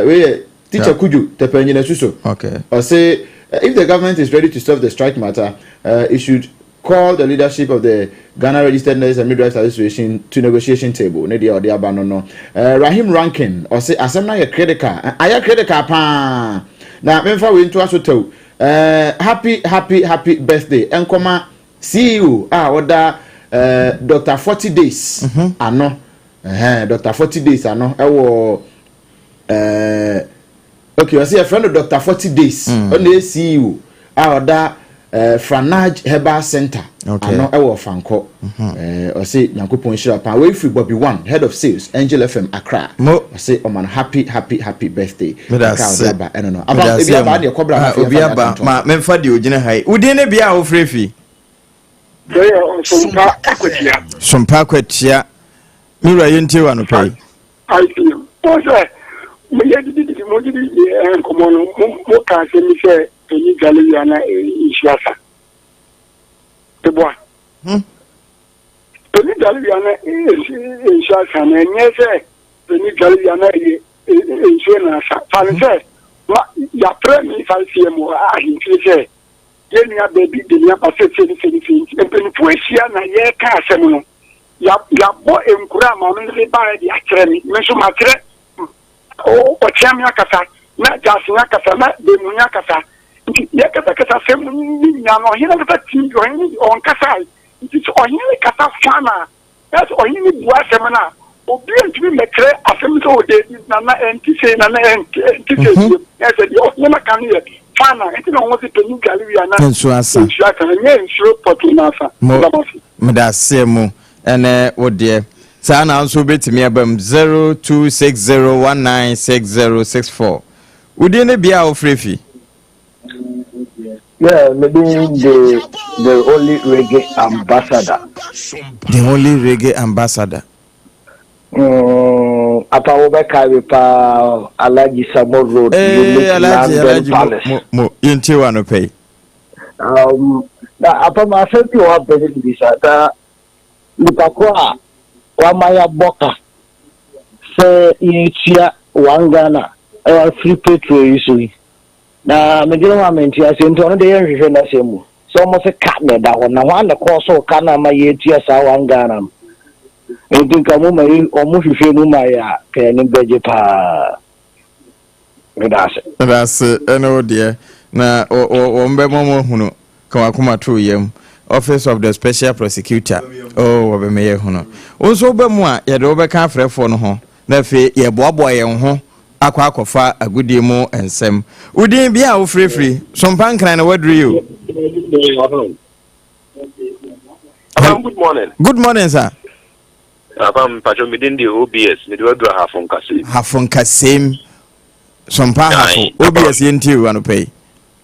wei yɛ Teacher Kujo Tepe Suso. Ɔse if the government is ready to solve the strike matter, it should call the leadership of the Ghana Registered Nurses and Midwives Association to negotiation table. Ne deɛ ɔde aba no no. Rahim Rankin ɔse asɛm no ayɛ critical. Ayɛ critical paa. Na memfa wei ntoa so tɛw. Happy happy happy birthday ɛnkɔma CEO a ɔda Dr. 40 Days ano. Dr. 40 Days ano ɛwɔ Eh, okay, ɔsɛ yɛfrɛ no Dr. 40 Days. Ɔna yɛ CEO a ɔda eh, Franaj Herbal Center ano ɛwɔ Fankɔ. Eh, ɔsɛ Nyankopɔn nhyira paa. Wei firi Bobby One, Head of Sales, Angel FM Accra. Ɔsɛ ɔma no happy happy happy birthday. Accra ɔde aba ɛno no. Aba ebi aba deɛ kɔbra na afei Obi aba ma memfa deɛ ogyina ha yi. Wo din ne bea a wofrɛ fi? Sompa Akwatia. Sompa Akwatia. Me wura yɛntie wo anɔpa yi. IPM. Wɔn sɛ mo yɛ didi didi mo didi yɛ nkɔmɔ no mo mo ka asɛm bi sɛ ɛni dwale wia na nsuo asa. Eboa. Ɛni dwale wia na nsuo asa na ɛnyɛ sɛ ɛni dwale wia na ɛyɛ nsuo na asa. Fa ne sɛ ma yɛafrɛ mi fa IPM wɔ ahemfie sɛ yɛn nua baabi de ne aba sɛ sɛ ne sɛ ne sɛ nti mpanimfoɔ ahyia na yɛreka asɛm no. Yɛabɔ nkura a maame no de baeɛ de akyerɛ me. Me nso makyerɛ ɔkyea me akasa, na gyaase akasa, na bɛmuni akasa. Nti yɛkasakasa asɛm no nyinaa no, ɔhene ankasa tim bi, ɔhene no ɔnkasae. Nti sɛ ɔhene no kasa fa no a, na sɛ ɔhene no bua asɛm no a, obi ntumi mmɛkyerɛ asɛm sɛ o daabi, nana ɛnte sei, nana ɛnte sei bio. Na sɛ deɛ ɔhene no aka no yɛ fa no a, nti na wɔn se panyin dware wie a na nsuo asa. Nsuo asa, ɛnyɛ nsuo pɔtee na asa. Mo. Medaseɛ mu ɛne wo deɛ. Saa na nso wobɛtumi aba mu 0260196064. Wo din ne bea a wofrɛ fi? Yeah, me din de The Only Reggae Ambassador. The Only Reggae Ambassador. Apa wobɛkae me paa Alhaji Samo Road, hey, Unique Alhaji, London Alhaji, Palace. Mo, mo, yɛntie wo anɔpa yi. Na apam asɛm bi wɔ hɔ a mpɛ sɛ mebisa na nipa ko a wama yɛabɔ ka sɛ yɛtua one Ghana ɛwɔ afiri petrol yi so yi na medwene ho a mente aseɛ nti ɔno deɛ yɛnhwehwɛ n'asɛm mu sɛ ɔmo se ka na ɛda hɔ na hwan na ɛkɔɔ so ka na ama yɛtua saa one Ghana no nti nka mo ma ɔmo hwehwɛ mu ma yɛ a ka yɛn ani bɛgye paa. Meda ase. Meda ase ɛne wo deɛ. Na wɔn bɛma mo ahunu ka wakoma to yam. Office of the Special Prosecutor. Oh, wɔbɛma yɛ hunu. Wo nso woba mu a, yɛde wobɛka afrɛfoɔ no ho. Na afei yɛboaboa yɛn ho akɔ akɔfa agodie mu nsɛm. Wo din bia a wofirifiri, Sompa Nkran na waduru yi o. Good morning. Good morning, sir. Apam mpatro mi din de OBS, mi de waduru Ahafo Nkasɛm. Hafo Nkasɛm, Sompa Ahafo. OBS, yɛntie wo anɔpa yi.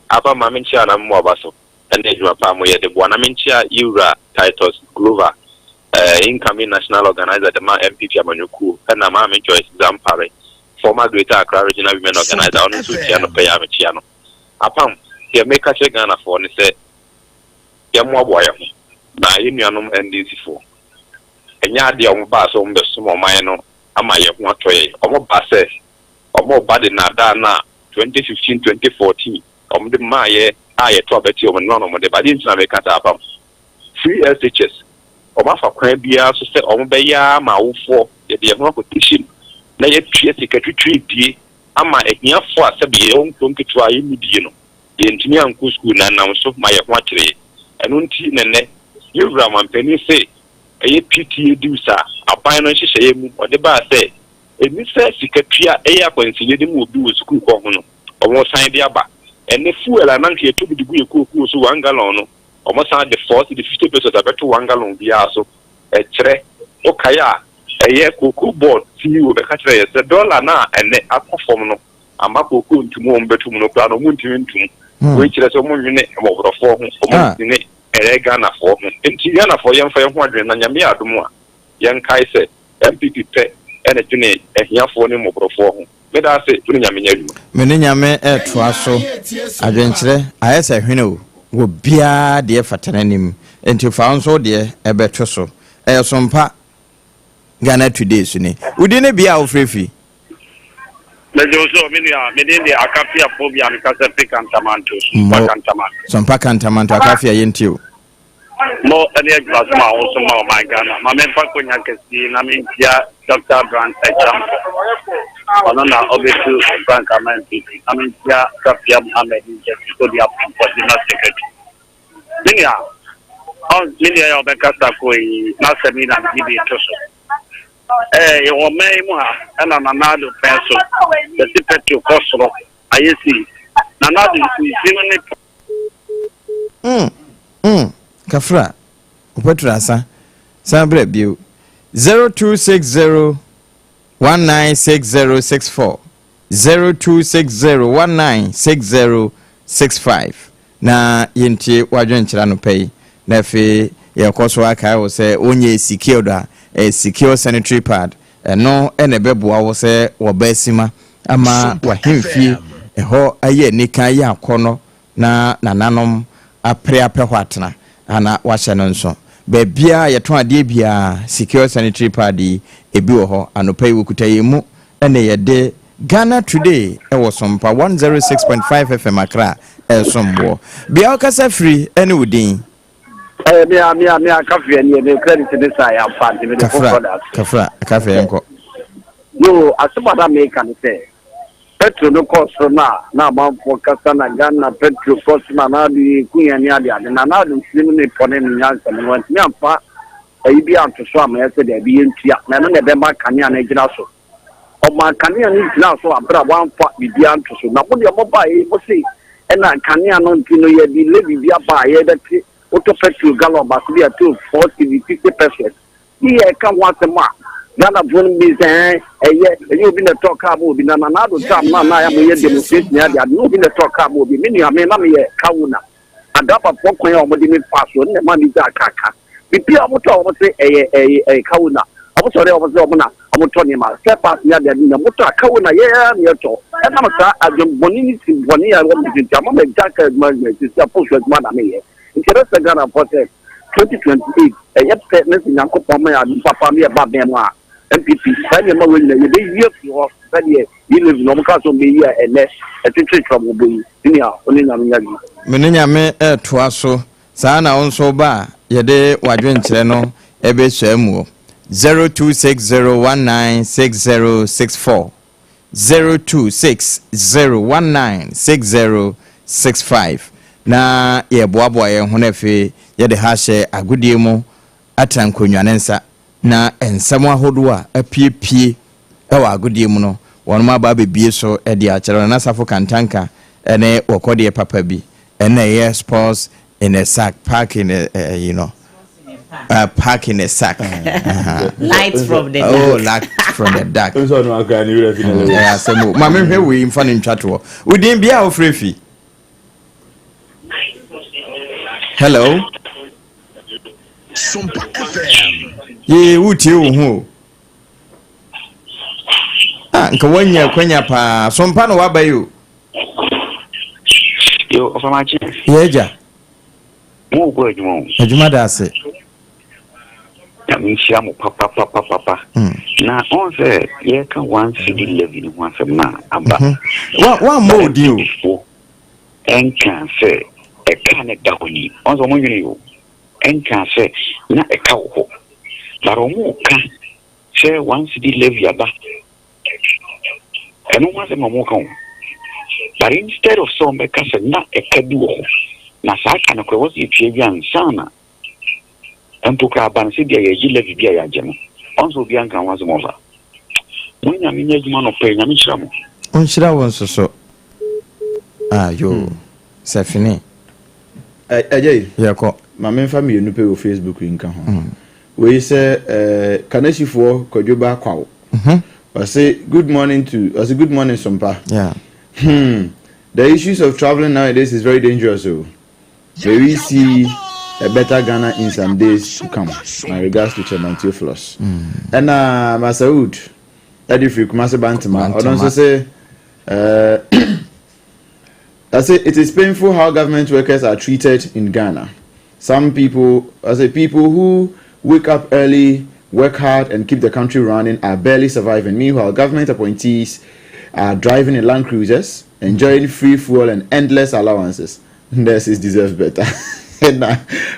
Apa, maame, nkyia na mo aba so ɛne adwuma pa mo yɛ de boa na menkyia Yewura Titus Glover, incoming national organizer de ma NPP amanyɔkuo, ɛna Maame Joyce Zampare, former Greater Accra Regional Women Organizer, ɔno nso kyia no pɛyɛ a mekyia no. Apam, deɛ meka kyerɛ Ghanafoɔ ne sɛ yɛmmoaboa yɛn ho na yɛn nuanom NDC foɔ, ɛnyɛ adeɛ a wɔn baa sɛ wɔn bɛsom ɔman no ama yɛn ho atɔ yɛn. Wɔn baa sɛ wɔn ba de naadaa na 2015, 2014 wɔn de maa yɛ a yɛto abɛti wɔn no na wɔn de ba adeɛ. Ntina meka saa, apam, free SHS, wɔn afa kwan biara so sɛ wɔn bɛyɛ ama awofoɔ yɛde yɛn ho akɔtɔ mu na yɛtua sika twitwiri bie ama ahiafoɔ a sɛbi yɛwɔ nkuro nketewa a yɛnni bie no, yɛntumi ankɔ sukuu na nam so ma yɛn ho akyerɛ yɛ. Ɛno nti nɛnɛ yɛwura mampanin sɛ ɛyɛ PTA dues a aban no nhyehyɛeɛ mu ɔde baa sɛ ɛni sɛ sika tua ɛyɛ akwansideɛ de mu obi wɔ sukuu kɔ ho no, ɔmo san de aba. Ɛne fuel a nanka yɛtɔ bi de gu yɛ kookoo so 1 gallon no, ɔmo san de 4 cedi 50 pesewas abɛto 1 gallon biara so. Ɛkyerɛ wokae a ɛyɛ Cocoa Board CEO bɛka kyerɛ yɛ sɛ dɔla no a ɛnɛ akɔ fam no ama kookoo ntumu a ɔmo bɛtum no koraa no, ɔmo ntumi ntum. Wei kyerɛ sɛ ɔmo nwene mmɔborɔfoɔ ho, ɔmo nwene ɛyɛ Ghanafoɔ ho. Nti Ghanafoɔ, yɛmfa yɛn ho adwene na Nyame yɛ adom a yɛnkae sɛ NPP pɛ ɛna dwene ahiafoɔ ne mmɔborɔfoɔ ho. Meda ase, wo ne Nyame nyɛ adwuma. Me ne Nyame ɛtoa so. Adwenkyerɛ ayɛ sɛ hwene o, wɔ biara deɛ fata n'anim, nti fa wo nso deɛ ɛbɛto so. Ɛyɛ Sompa Ghana Today so ni. Wodi ne bea a wofirifiri? Mɛgye wo so, me nua. Mede de Akafiafoɔ bi a meka sɛ pe Kantamanto, Sompa Kantamanto. Sompa Kantamanto, Akafia, yɛntie o. Mo ɛne adwuma so ma wo so ma ɔman Ghana. Ma memfa konya kɛseɛ na mentia Dr. Brand Acheampong. Ɔno na ɔbɛtu Frank ama NPP. Na mentia Safia Mohammed Nkyɛsi Kodi Apompɔ, General Secretary. Me nua, me nua yɛ ɔbɛkasa kɔ yi, n'asɛm yi na mede bi to so. Yɛwɔ ɔman yi mu ha, ɛna Nana Addo pɛn so yɛsi petrol kɔ soro ayɛ si Nana Addo nsi no ne. Kafra wopɛtro asa san berɛ bio. 0260 196064, 0260 196065, na yɛntie w'adwenkyerɛ anɔpa yi. Na afei yɛkɔ so akae wo sɛ wonyɛ secured a, ɛyɛ Secure sanitary pad. Ɛno ɛna ɛbɛboa wo sɛ wɔba asima ama wahemfie ɛhɔ ayɛ anika, ayɛ akɔnɔ, na nananom apere apɛ hɔ atena ana wahyɛ no nso. Baabiaa yɛtɔn adeɛ biara, Secure sanitary pad yi ebi wɔ hɔ. Anɔpa yi wɔkuta yɛn mu ɛna yɛde Ghana Today ɛwɔ Sompa 106.5 FM Accra ɛresom boɔ. Bea wokasa firi ɛne wo din? Ɛyɛ me a Akafia ni me credit ne sa yɛ amfa nti me de Kafra. Foforɔ da ase. Kafra, Akafia, yɛnkɔ. Yo, asɛm a na meka ne sɛ petrol no kɔɔ soro no a na amanfoɔ kasa na Ghana petrol kɔ soro na Nana Addo yɛ ku yɛn ne ade ade. Na Nana Addo mfiri no ne pɔ ne ne nyansɛm no wantumi amfa ayi bi anto so ama yɛ sɛ daabi, yɛntua na ɛno na ɛbɛma kanea no agyina so. Ɔma kanea no gyina so abere a wamfa biribiara nto so. Na mo deɛ, mobaa yi, mo se ɛna kanea no nti no yɛde levy bi aba a yɛbɛte. Wotɔ petrol gallon baako bi a to 4 cedi 50 pesewas ne yɛ ɛka ho asɛm a Ghanafoɔ no bi sɛ ɛn ɛyɛ obi na ɛtɔ kaa ma obi. Na Nana Addo tam na na moyɛ demonstration ade ade na obi na ɛtɔ kaa ma obi. Me nua, me na meyɛ car owner. Adabafoɔ kwan a wɔde me fa so ne ma me gya kaaka bibi a wɔtɔ a wɔn sɛ ɛyɛ car owner. Wɔn sɔre a wɔn sɛ wɔn na wɔtɔ nneɛma spare parts ne ade ade na wɔtɔ a car owner yɛɛ na yɛtɔ. Ɛnam saa adwembɔne ne si bɔne a ɛwɔ mo nti ama ma gya kaa adwuma adwuma sisi aposo adwuma na meyɛ. Nti ɛbɛsɛ Ghanafoɔ sɛ 2028 ɛyɛ pɛ ne sɛ Nyankopɔn ma yɛ adom papa ne yɛba bɛn mu a, NPP saa nneɛma wɔ nyina yɛbɛyi afiri hɔ sɛdeɛ e-levy na ɔmo ka sɛ ɔmbɛyi a ɛnɛ ɛtwetwetwe ɔmo bɔ yi. Ne nea ɔne Nyame nya adwuma. Me ne Nyame ɛtoa so saa na wo nso ba a yɛde w'adwenkyerɛ no ɛbɛsua mu. 0260196064, 65 na yɛboaboa yɛn ho no afei yɛde ha ahyɛ agodie mu atena nkonnwa ne nsa na nsɛm ahodoɔ a apiepie ɛwɔ agodie mu no, wɔn aba abɛbie so de akyerɛ no. Nasafo Kantanka ɛne wɔkɔdeɛ papa bi ɛna ɛyɛ sports in a sack, park in a park in a sack. Light from the dark. Oh, light from the dark. Nso ɔno akora ne werɛ fi ne. Ɛyɛ asɛm o. Ma mehwɛ wei mfa no ntwa toɔ. Wodin bia a wofrɛ fi? Hello. Sompa FM. Yee, wotie wo ho o. Ah, nka woanya akwanya paa. Sompa na woaba yi o. Yo, ɔfamakye. Yɛ agya. Mo bɔ adwuma o. Adwuma da ase. Nyame nhyira mo papapapapa. Na ɔn sɛ yɛka 1 cedi levy no ho asɛm no a aba. Wammɔ odin o. Ɛnka sɛ ɛka ne da hɔ ni. Ɔn sɛ ɔmo nwene o. Ɛnka sɛ na ɛka wɔ hɔ. But ɔmo ka sɛ 1 cedi levy aba. Ɛno ho asɛm na ɔmo ka o. But instead of sɛ ɔmo bɛka sɛ na ɛka bi wɔ hɔ. Na saa ka no koraa, wɔsi etua bi ansa na mpo koraa aba no sɛ bia yɛgye levy bi a yɛagye no. Ɔn sɛ obiara nka ho asɛm. Ɔfa mo, Nyame nyɛ adwuma no pɛ. Nyame nhyira mo. Ɔnhyira wo nso so. Ah, yo, sɛ fini. Ɛgya yi. Yɛkɔ. Ma memfa mmienu pɛ wɔ Facebook yi nka ho. Wei sɛ Kanahyifoɔ Kwadwoba Kwaw. Ɔse good morning to, ɔse good morning, Sompa. The issues of traveling nowadays is very dangerous o. May we see a better Ghana in some days to come. My regards to Chairman Theophilus. Ɛna Masaud ɛde firi Kumase Bantama. Ɔno nso sɛ I say it is painful how government workers are treated in Ghana. Some people, I say people who wake up early, work hard, and keep the country running are barely surviving. Meanwhile, government appointees are driving in Land Cruisers, enjoying free fuel and endless allowances. Nurses deserve better. And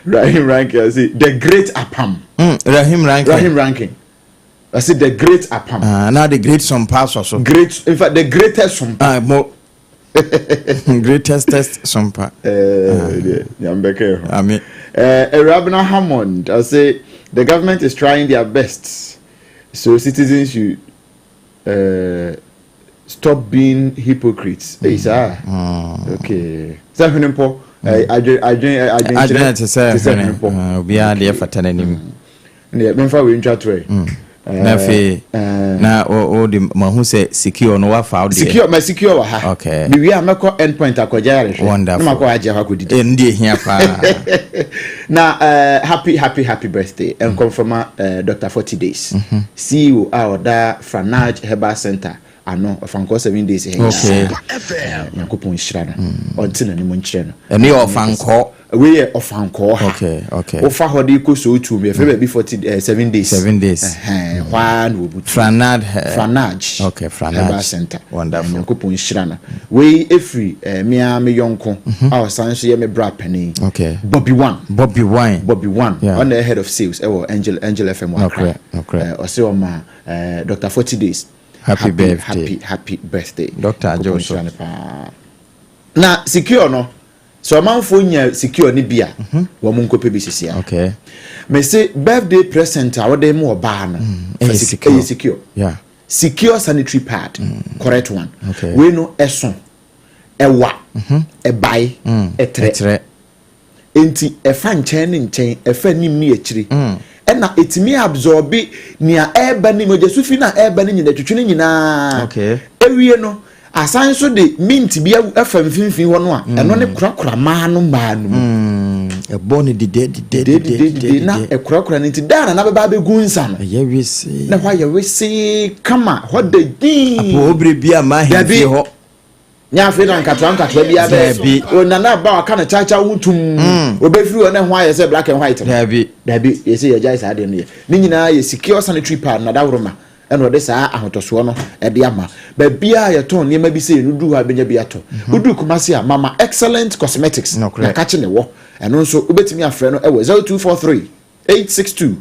Rahim Rankin, I say the great Apam. Rahim Rankin. Rahim Rankin. I say the great Apam. Now the great Sompa so. Great, in fact, the greatest Sompa. Mo greatest test Sompa. Yeah, I mean, Rabina Hammond, I say the government is trying their best, so citizens should stop being hypocrites. Hey, sir. Okay. Sɛ hwene mpo, adwen adwen adwen adwene te sɛ hwene obiara deɛ fata n'anim. Ne memfa wei ntwa toɛ. Na afei na o de mahu sɛ secure no wafa wo deɛ. Secure, ma secure wɔ ha. Mewie a, mɛkɔ End Point akɔgya yarehwɛ. Wonderful. Na makɔ agye hɔ akɔdidi. Ɛno deɛ hia paa. Na happy happy happy birthday nkɔmfama Dr 40 Days, CEO a ɔda Franage Herbal Center ano, Ɔfankɔ 7 Days. Nyankopɔn nhyira no, ɔnte n'anim nkyerɛ no. Ɛno yɛ Ɔfankɔ? Wei yɛ Ɔfankɔɔ ha. Wofa hɔ de kɔ so otu mu, yɛfrɛ baabi 40 7 Days. 7 Days. Ɛhɛn, hɔ ara na wɔbutu. Franad. Franage Franage Herbal Center. Wonderful. Nyankopɔn nhyira no. Wei efiri mmea me yɔnko a ɔsan so yɛ me bra panin, Bobby One. Bobby Wine. Bobby One. Ɔna yɛ head of sales ɛwɔ Angel FM wɔ Accra. Ɔsɛ ɔma Dr 40 Days happy birthday. Happy happy birthday. Dr. Nyankopɔn Ajoso. nhyira no paa. Na secure no sɛ ɔmanfoɔ nya secure no bi a, wɔn nkɔpɛ bi sisi a. Mese birthday present a wɔde mu ɔbaa no, ɛyɛ fa secure. Ɛyɛ secure. Secure sanitary pad, correct one. Wei no ɛso, ɛwa, ɛbae, ɛtrɛ. Ɛtrɛ. Nti ɛfa nkyɛn ne nkyɛn, ɛfa anim ne akyiri, ɛna ɛtumi absorb nea ɛɛba ne mogya sufi na ɛɛba ne nyinaa, twitwi ne nyinaa. Ewie no, asan nso de mint bi ɛfa mfimfini hɔ no a, ɛno ne korakora maa no maa no mu. Ɛbɔ ne dide dide. Dide dide dide na ɛkorakora no, nti daa na nabɛba abɛgu nsa no. Ɛyɛ wesee. Na hɔ ayɛ wesee kama, hɔ da din. Apo obere bi a ma ahemfie hɔ. Nyɛ afei na nkatoa nkatoa bi abɛ. Dabi. O nana aba waka no kyaakyaa ho tum, obɛfiri hɔ na ho ayɛ sɛ black and white no. Dabi. Dabi, yɛsɛ yɛgyae saa adeɛ no yɛ ne nyinaa yɛ secure sanitary pad. Nadaworoma ɛna ɔde saa ahotɔsoɔ no ɛde ama. Baabiaa yɛtɔn nneɛma bi sɛ yɛno duru hɔ a, bɛnya bi atɔ. Woduru Kumase a, Mama Excellent Cosmetics Nokorɛ. na kakye ne wɔ. Ɛno nso wobɛtumi afrɛ no ɛwɔ 0243 862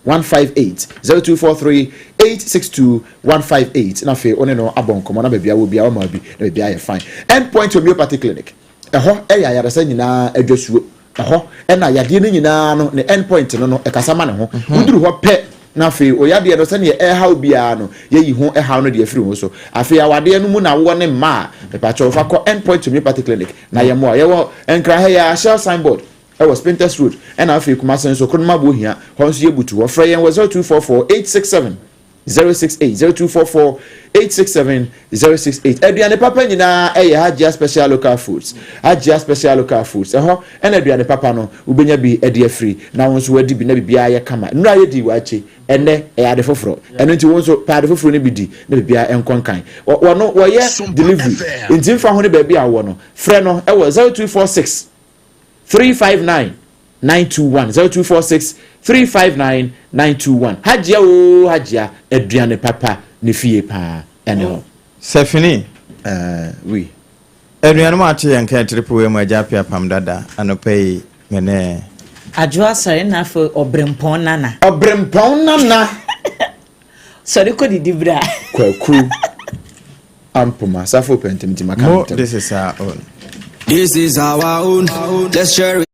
158, 0243 862 158, na afei wo ne no abɔ nkɔmmɔ na baabi a wɔ biara wama bi na baabi ayɛ fine. End Point Homeopathy Clinic. Ɛhɔ yɛ ayaresa nyinaa adwasuo. Ɛhɔ na yadeɛ no nyinaa no ne end point no no ɛkasa ma ne ho. Woduru hɔ pɛ na afei oyadeɛ no sɛdeɛ ɛrehaw biara no yɛyi ho ɛhaw no de afiri ho so. Afei awadeɛ no mu na wowɔ ne mma a, mepakyɛw fa kɔ End Point Homeopathy Clinic na yɛmmoa wo. Yɛwɔ Nkran ha yi ara, Shell signboard ɛwɔ Spintex Road ɛna afei Kumase nso Kronum Abohia hɔ nso yɛbutu hɔ. Frɛ yɛn wɔ 0244 867 068 0244 867 068 Aduane papa nyinaa ɛyɛ Hajia Special Local Foods. Hajia Special Local Foods, ɛhɔ ɛna aduane papa no wobɛnya bi de afiri na wo nso wadi bi na biribiara yɛ kama. Nnura yɛdii waakye, ɛnnɛ ɛyɛ ade foforɔ. Ɛno nti wo nso pɛ ade foforɔ no bi di na biribiara ɛnkɔ nkan. Wɔno wɔyɛ delivery nti mfa ho ne baabi a wowɔ no, frɛ no ɛwɔ 0246 359 921 0246 359 921 Hajia oo Hajia aduane papa ne fie paa ɛne hɔ. Sɛfini. Eh, oui. Anuanom a ate yɛn nka atiripuwe mu agya apia pam dada anɔpa yi me ne. Adwo asɔre na afei ɔbrempɔn nana. Ɔbrempɔn nana. Sɔre kɔ didi bra. Kwaku Ampoma Safo pɛ ntɛm nti maka Mo ntɛm. this is our own. This is our own. Let's share it.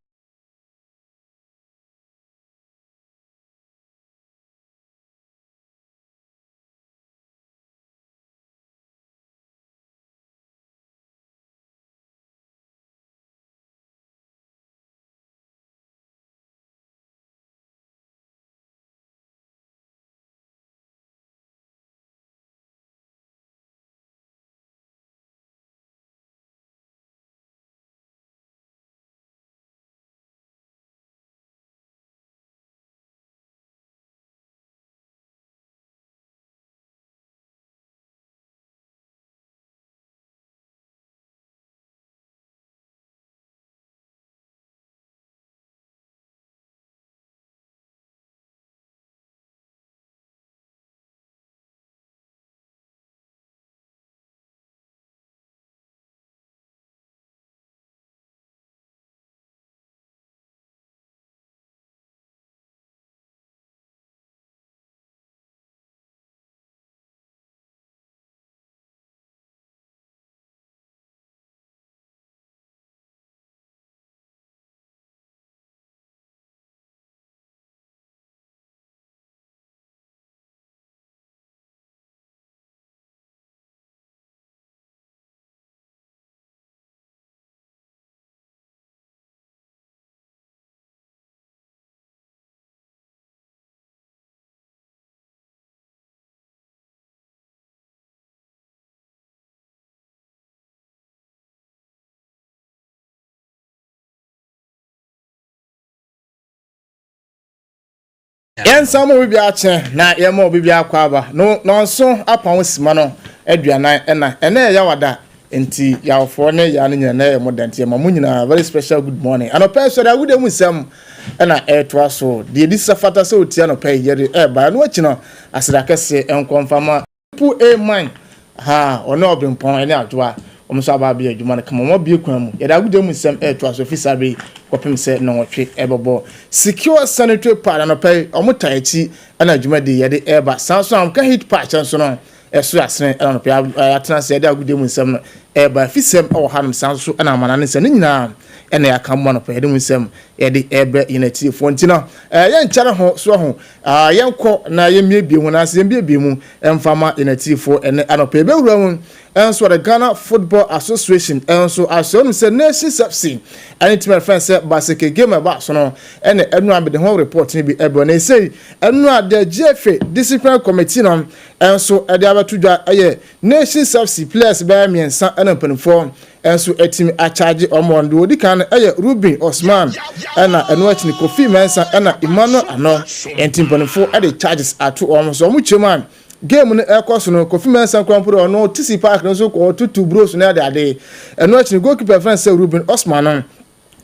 Yɛnsan ma obi biara kyɛ na yɛma obi biara kɔ aba no nɔnso apa ho sima no aduanan ɛna ɛnɛ yɛ yawada nti yawfoɔ ne yaa no nyina na ɛyɛ mo da nti yɛma mo nyinaa very special good morning anɔpa yi sɔre agude mu nsɛm ɛna ɛretoa so deɛ ɛdi sɛ fata sɛ ɔtia anɔpa yi yɛde ɛreba ɛno akyi no aseda kɛseɛ ɛnkɔ mfa ma Triple A man haa ɔne Ɔbrempɔn ne Adwoa wɔn nso aba abɛyɛ adwuma no kama. Wɔn abue kwan mu. Yɛde agodie mu nsɛm retoa so firi saa bere yi kɔpem sɛ nnɔnwɔtwe ɛbɛbɔ. Secure Sanitary Pad anɔpa yi wɔn taa akyi na dwumadie yi yɛde reba. Saa nso na wɔka heat patch nso no ɛso asene ɛna anɔpa yi yɛatena ase yɛde agodie mu nsɛm no reba. Afisɛm wɔ hanom saa nso na amanane nsɛm ne nyinaa ɛna yɛaka mu anɔpa yɛde mu nsɛm yɛde rebrɛ yɛn atiefoɔ nti no yɛnkyɛre ho so ahu Yɛnkɔ na yɛmmiebie mu anaasɛ yɛmbiebie mu mfa ma yɛn atiefoɔ ɛnɛ anɔpa. Yɛbɛwura mu nso the Ghana Football Association nso ahyɛ wɔn sɛ Nations FC ɛne team a yɛfrɛ no sɛ Baseke game a ɛbaa so no ɛna ɛno a mede ho report no bi ɛbrɛ na ɛsei ɛno a the GFA Disciplinary Committee no nso ɛde abɛto dwa ɛyɛ Nations FC players bɛyɛ mmiɛnsa ɛna mpanimfoɔ nso atumi akyagye wɔn wɔn. Deɛ ɔdi kan no yɛ Ruben Osman, ɛna ɛno akyi no Kofi Mensah ɛna Emmanuel Ano. Nti mpanimfoɔ de charges ato wɔn so. Wɔn kyerɛ mu a game no ɛkɔ so no Kofi Mensah kura mpo deɛ ɔno tisi park no so kɔ tutu bros ne ade ade. Ɛno akyi no goalkeeper fɛn sɛ Ruben Osman no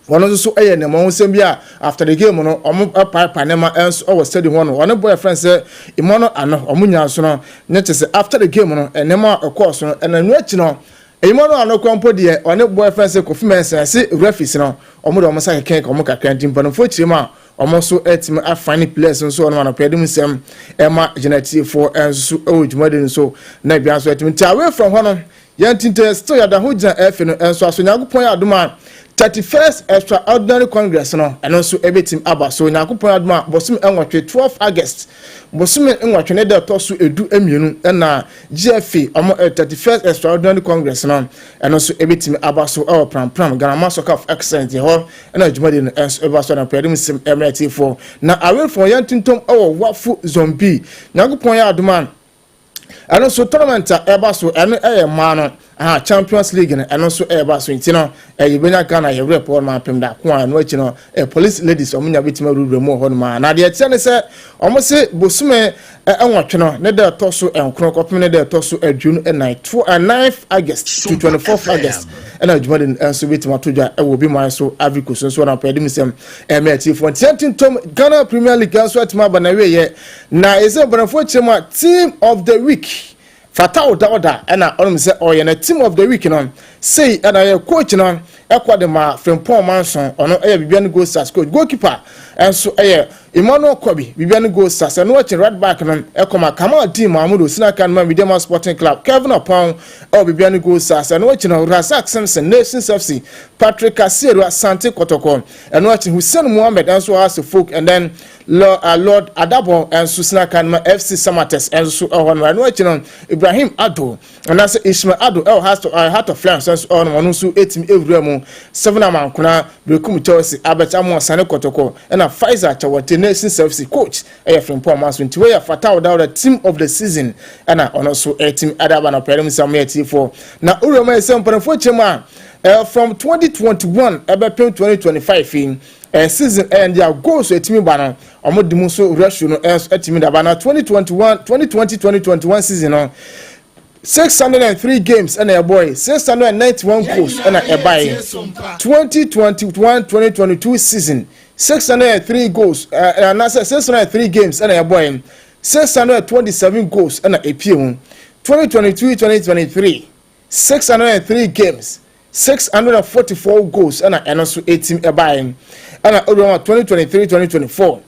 wɔn nso so yɛ nneɛma ho nsɛm bi a after the game no wɔn paepa nneɛma nso wɔ stadium hɔ no wɔn boy fɛn sɛ Emmanuel Ano wɔn nyinaa nso no ne kyɛ sɛ after the game no nneɛma a ɛkɔɔ so no ɛna ɛno akyi no Enyimɔ no ano koraa mpo deɛ ɔne boyfriend sɛ Kofi Mensah ɛse referees no ɔmo de ɔmo nsa kɛkɛn ɔmo kakra nti mpanimfoɔ kyerɛ mu a ɔmo nso atumi afan players nso ɔnom anɔpa yɛde mu nsɛm ɛma gyina tiefoɔ nso so ɛwɔ dwumadi no so na ebia nso atumi nti away from hɔ no yɛn tintɛ still yɛda ho gyina ɛfe no nso aso Nyankopɔn yɛ adom a 31st Extraordinary Congress no, ɛno nso ɛbɛtumi aba so. Nyankopɔn adom a, bosome 8, 12 August, bosome 8 ne da ɛtɔ so 12 ɛna GFA ɔmo 31st Extraordinary Congress no, ɛno nso ɛbɛtumi aba so ɛwɔ Prampram Ghana Soccer of Excellence hɔ, ɛna dwumadi no ɛnso ɛba so. Na pɛɛde mu sɛm ɛmɛ tiefoɔ na awefoɔ yɛn tuntum ɛwɔ WAFU Zone B. Nyankopɔn yɛ adom a, ɛno nso tournament a ɛba so, ɛno ɛyɛ mmaa no aha Champions League no, ɛno nso ɛba so. Nti no ɛyɛ bɛnya Ghana yɛ rep hɔ nom apem da ko a ɛno akyi no Police Ladies ɔmo nya bɛtumi awurawura mu wɔ hɔ nom a. Na deɛ ɛteɛ ne sɛ ɔmo se bosome 8 no ne da ɛtɔ so 9 kɔpem ne da ɛtɔ so 24, 9 August to 24 August, ɛna dwumadi no nso bɛtumi ato dwa ɛwɔ obi man so Ivory Coast nso. Na pɛɛde mu sɛm ɛmɛ atiefoɔ ntiɛ ntintom Ghana Premier League nso atumi aba na wieɛ na ɛsɛ mpanimfoɔ kyerɛ mu a, Team of the Week, Fatau Dauda ɛna ɔnom sɛ ɔyɛ na Team of the Week no sei ɛna yɛ coach no ɛkɔ de ma Frimpong Manson, ɔno ɛyɛ Bibiani Gold Stars coach. Goalkeeper ɛnso ɛyɛ Emmanuel Kobi, Bibiani Gold Stars. Ɛno akyi, right back no ɛkɔ ma Kamal Dean Mahmood Osinaka no ma Medeama Sporting Club. Kevin Opon ɛwɔ Bibiani Gold Stars. Ɛno akyi no, Razak Simpson, Nations FC. Patrick Asiedu, Asante Kɔtɔkɔ. Ɛno akyi, Hussein Muhammed ɛnso Hearts of Oak, and then Lord Adabo ɛnso sinaka no ma FC Samartex ɛnso ɛwɔ no. Ɛno akyi no, Ibrahim Ado anaasɛ Ismail Ado ɛwɔ Heart of Lions nso ɛwɔ no, ɔno nso ɛtumi ewura mu. Seven Amankona, Berekum Chelsea. Albert Amoasane, Kɔtɔkɔ, ɛna Faisal Kyawate, Nations FC. Coach ɛyɛ Frimpong Manso. Nti wɔyɛ Fatau Dauda Team of the Season, ɛna ɔno nso ɛtumi adaba na ɔpɛrɛ mu sɛ ɔmo yɛ tiifoɔ na owura mu ayɛ sɛ mpanimfoɔ kyerɛ mu a, from 2021 ɛbɛpem 2025 yi season, ɛyɛ deɛ goals ɛtumi ba no, ɔmo di mu nso ratio no ɛnso ɛtumi daba. Na 2021 2020 2021 season no, 603 games ɛna ɛbɔ yi, 691 goals ɛna ɛba yi. 2021 2022 season, 603 goals anaasɛ 603 games ɛna ɛbɔ yi, 627 goals ɛna epie mu. 2022 2023, 603 games, 644 goals ɛna ɛno nso etim ɛba yi. Ɛna owurama 2023 2024,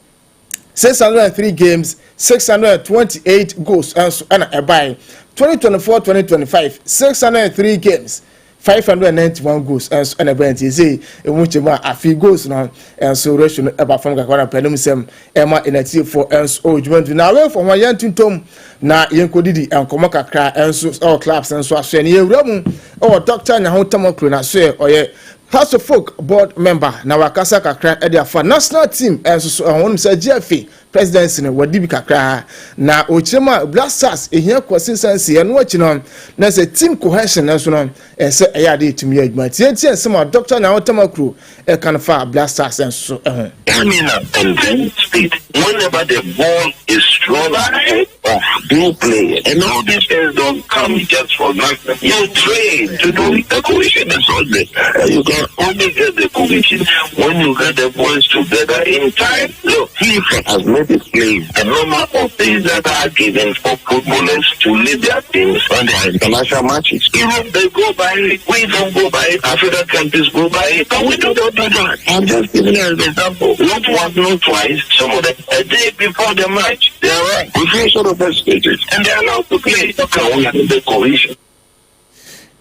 603 games, 628 goals ɛnso ɛna ɛba yi. 2024 2025, 603 games, 591 goals ɛnso ɛna ɛbɛn. Ti sɛ emu kyɛ mu a, afi goals no ɛnso ratio no ɛba fam kakra. Na pɛnum sɛm ɛma ɛnɛtiefoɔ ɛnso ɔwɔ dwuma ntu na awɛnfo ho yɛn tuntum na yɛn kɔ didi nkɔmɔ kakra ɛnso ɛwɔ clubs nso aso. Ɛne yɛwura mu ɛwɔ Dr. Nyaho Tamakloe na so yɛ ɔyɛ Hearts of Oak board member na wakasa kakra ɛde afa national team ɛnso so ɛho. Wɔn sɛ GFA presidency no wɔdi bi kakra na ɔkyerɛ mu a, Black Stars ehia consistency. Ɛno akyi no, na sɛ team cohesion nso no ɛsɛ ɛyɛ ade etumi yɛ adwuma. Tietie nsɛm a Dr. Nyaho Tamakloe ɛka no fa Black Stars nso so ɛho. Stamina and then speed. Whenever the ball is thrown ahead of do play, and all these things don't come just for granted. You train to do it. The cohesion is not there. And you can only get the cohesion when you get the boys together in time. Look, FIFA has made it plain the number of things that are given for footballers to lead their teams on their international matches. Europe, they go by it. We don't go by it. African countries go by it. But we do not do that. I'm just giving you an example. Not once, not twice. Some of them, a day before the match, they arrive with few sort of excuses and they are allowed to play. How can we have the cohesion?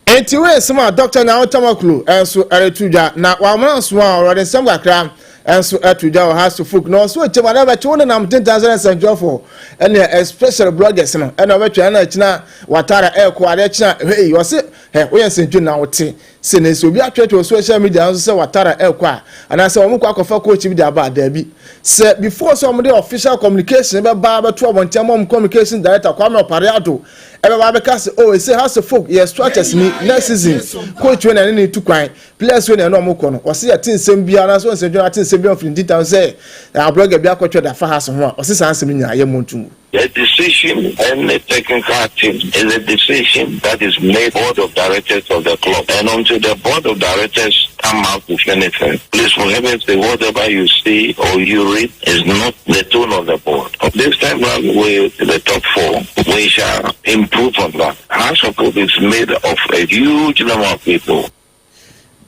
Enti wei nsɛm a Dr. Nyaho Tamakloe ɛnso ɛreto dwa na wamena nso a ɔwɔde nsɛm kakra ɛnso ɛto dwa wɔ Hearts of Oak na ɔso ekyɛm adeɛ bɛkye wo nenam tentan sɛ nsɛntwerɛfoɔ ɛne especially bloggers no ɛna ɔbɛtwa ɛna akyina watara ɛɛkɔ adeɛ kyina. Hei, ɔse hɛ woyɛ nsɛntwerɛ na wote sɛ ne sɛ obi atwerɛtwerɛ social media nso sɛ watara ɛɛkɔ a anaasɛ wɔn kɔ akɔfa coach bi de aba adaabi sɛ before sɛ wɔn de official communication bɛba bɛto abɔnten ama wɔn communication director Kwame Opare Ado ɛbɛba abɛka sɛ, oh, ese Hearts of Oak yɛ structures ni next season coach wei na ɛne ne tu kwan, players wei na ɛne ɔmo kɔ no. Ɔsi yɛ te nsɛm biara anaasɛ nsɛm ate nsɛm biara firi ntintam sɛ ablogger bi akɔtwa da fa Hearts ho a, ɔsi saa nsɛm nyinaa yɛ mo ntum. The decision and the technical team is a decision that is made board of directors of the club. And until the board of directors come out with anything, please, for heaven's sake, whatever you see or you read is not the tone of the board. This time round with the top four, we shall improve on that. Hearts of Oak is made of a huge number of people.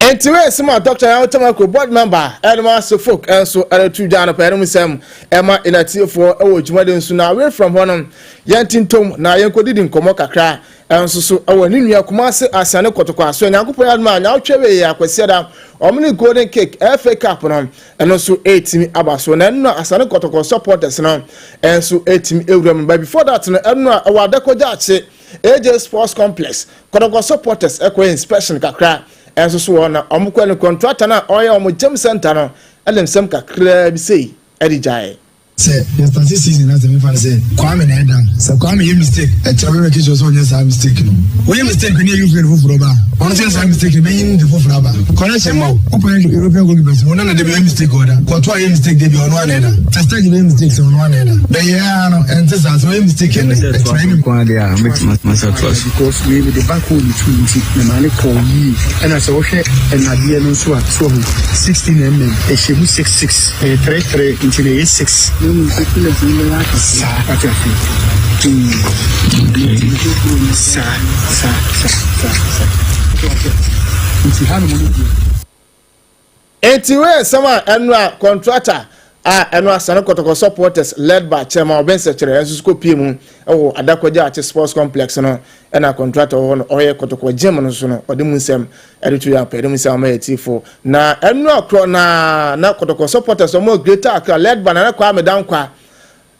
Enti wei nsɛm a Dɔkta Yaw Tamaklo, board member ɛde ma Suffolk nso ɛreto dwa anɔpa yɛn nsɛm ɛma yɛn atiefoɔ ɛwɔ dwumadi nso na away from hɔ no yɛn tintom na yɛn kɔdidi nkɔmmɔ kakra nso so ɛwɔ ne nua Kumase Asiane Kɔtɔkɔ aso Nyankopɔn adom a nyaotwe wei yɛ Akwasiada wɔn ne Golden Kick FA Cup no ɛno nso ɛretumi aba so na ɛno na Asane Kɔtɔkɔ supporters no nso ɛretumi ɛwura mu. But before that no, ɛno a ɛwɔ Adakɔ Gyaakye AJ Sports Complex, Kɔtɔkɔ supporters ɛkɔ inspection kakra ɛnso so wɔ na wɔn kɔ no, contractor no a ɔyɛ wɔn gym center no ɛde nsɛm kakraa bi sei ɛde gyae. Sɛ yɛ start season na sɛ mefa no sɛ Kwame na ɛda, sɛ Kwame yɛ mistake, ɛkyerɛ bɛ make sure sɛ ɔnyɛ saa mistake no. Woyɛ mistake no, yɛyi firi no foforɔ ba a, ɔno nso yɛ saa mistake no, bɛyi no de foforɔ aba. Correction ma wo wopɛ European goalkeepers no, ɔno na de bɛyɛ mistake, ɔda kɔto a yɛ mistake de bi, ɔno ana ɛda. Ter Stegen yɛ mistake sɛ ɔno ana ɛda bɛyɛ a no, ɛnte saa. Sɛ ɔyɛ mistake ɛnɛ, ɛkyerɛ ne nko adeɛ a mɛtumi masa toa so. Because wei mede back hole tu nti memaa ne kɔɔ yie. Ɛna sɛ wohwɛ nnadeɛ no nso a, so ahu 16 mm ɛhyɛ mu, 66 ɛyɛ 33 nti na ɛyɛ 6 saa, wate ase? Saa saa saa saa saa nti hanom no deɛ. Enti wei nsɛm a ɛno a contractor a ɛno Asane Kɔtɔkɔ supporters led by Chairman Ɔbɛnsɛkyerɛ nso so kɔpie mu ɛwɔ Adakɔgya Akye Sports Complex no, ɛna contractor wɔ hɔ no ɔyɛ Kɔtɔkɔ gym no so no, ɔde mu nsɛm ɛde to yɛ apɛ, ɛde mu nsɛm ama yɛ tifo. Na ɛno akorɔ na Kɔtɔkɔ supporters ɔmo Greater Accra led by Nana Kwame Dankwa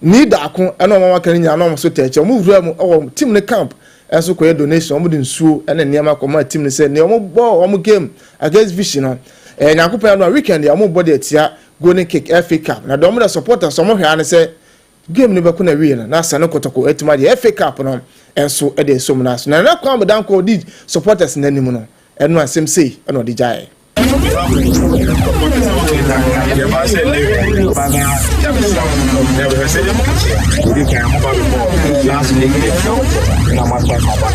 ni daako ɛna ɔmo aka ne nyinaa na ɔmo so tɛ ɛkyɛ, ɔmo wura mu ɛwɔ team ne camp ɛnso kɔyɛ donation. Ɔmo de nsuo ɛne nneɛma kɔma team no sɛ nea ɔmo bɔ ɔmo game against Vision no, Nyankopɔn ano a weekend yɛ ɔmo bɔ de atia Golden Kick FA Cup. Na deɛ ɔmo de supporters ɔmo hwɛ ano sɛ game no bɛko na wie no na Asane Kɔtɔkɔ atuma deɛ FA Cup no ɛnso ɛde esom na so. Na Nana Kwame Danko ɔdi supporters n'anim no, ɛno asɛm sei ɛna ɔde gyaeɛ. Yɛba sɛ ne ba na yɛbɛsra mo na yɛbɛhwɛ sɛ deɛ moteɛ. Ɛdi kan, moba bɛbɔ last league na moatoa so aba.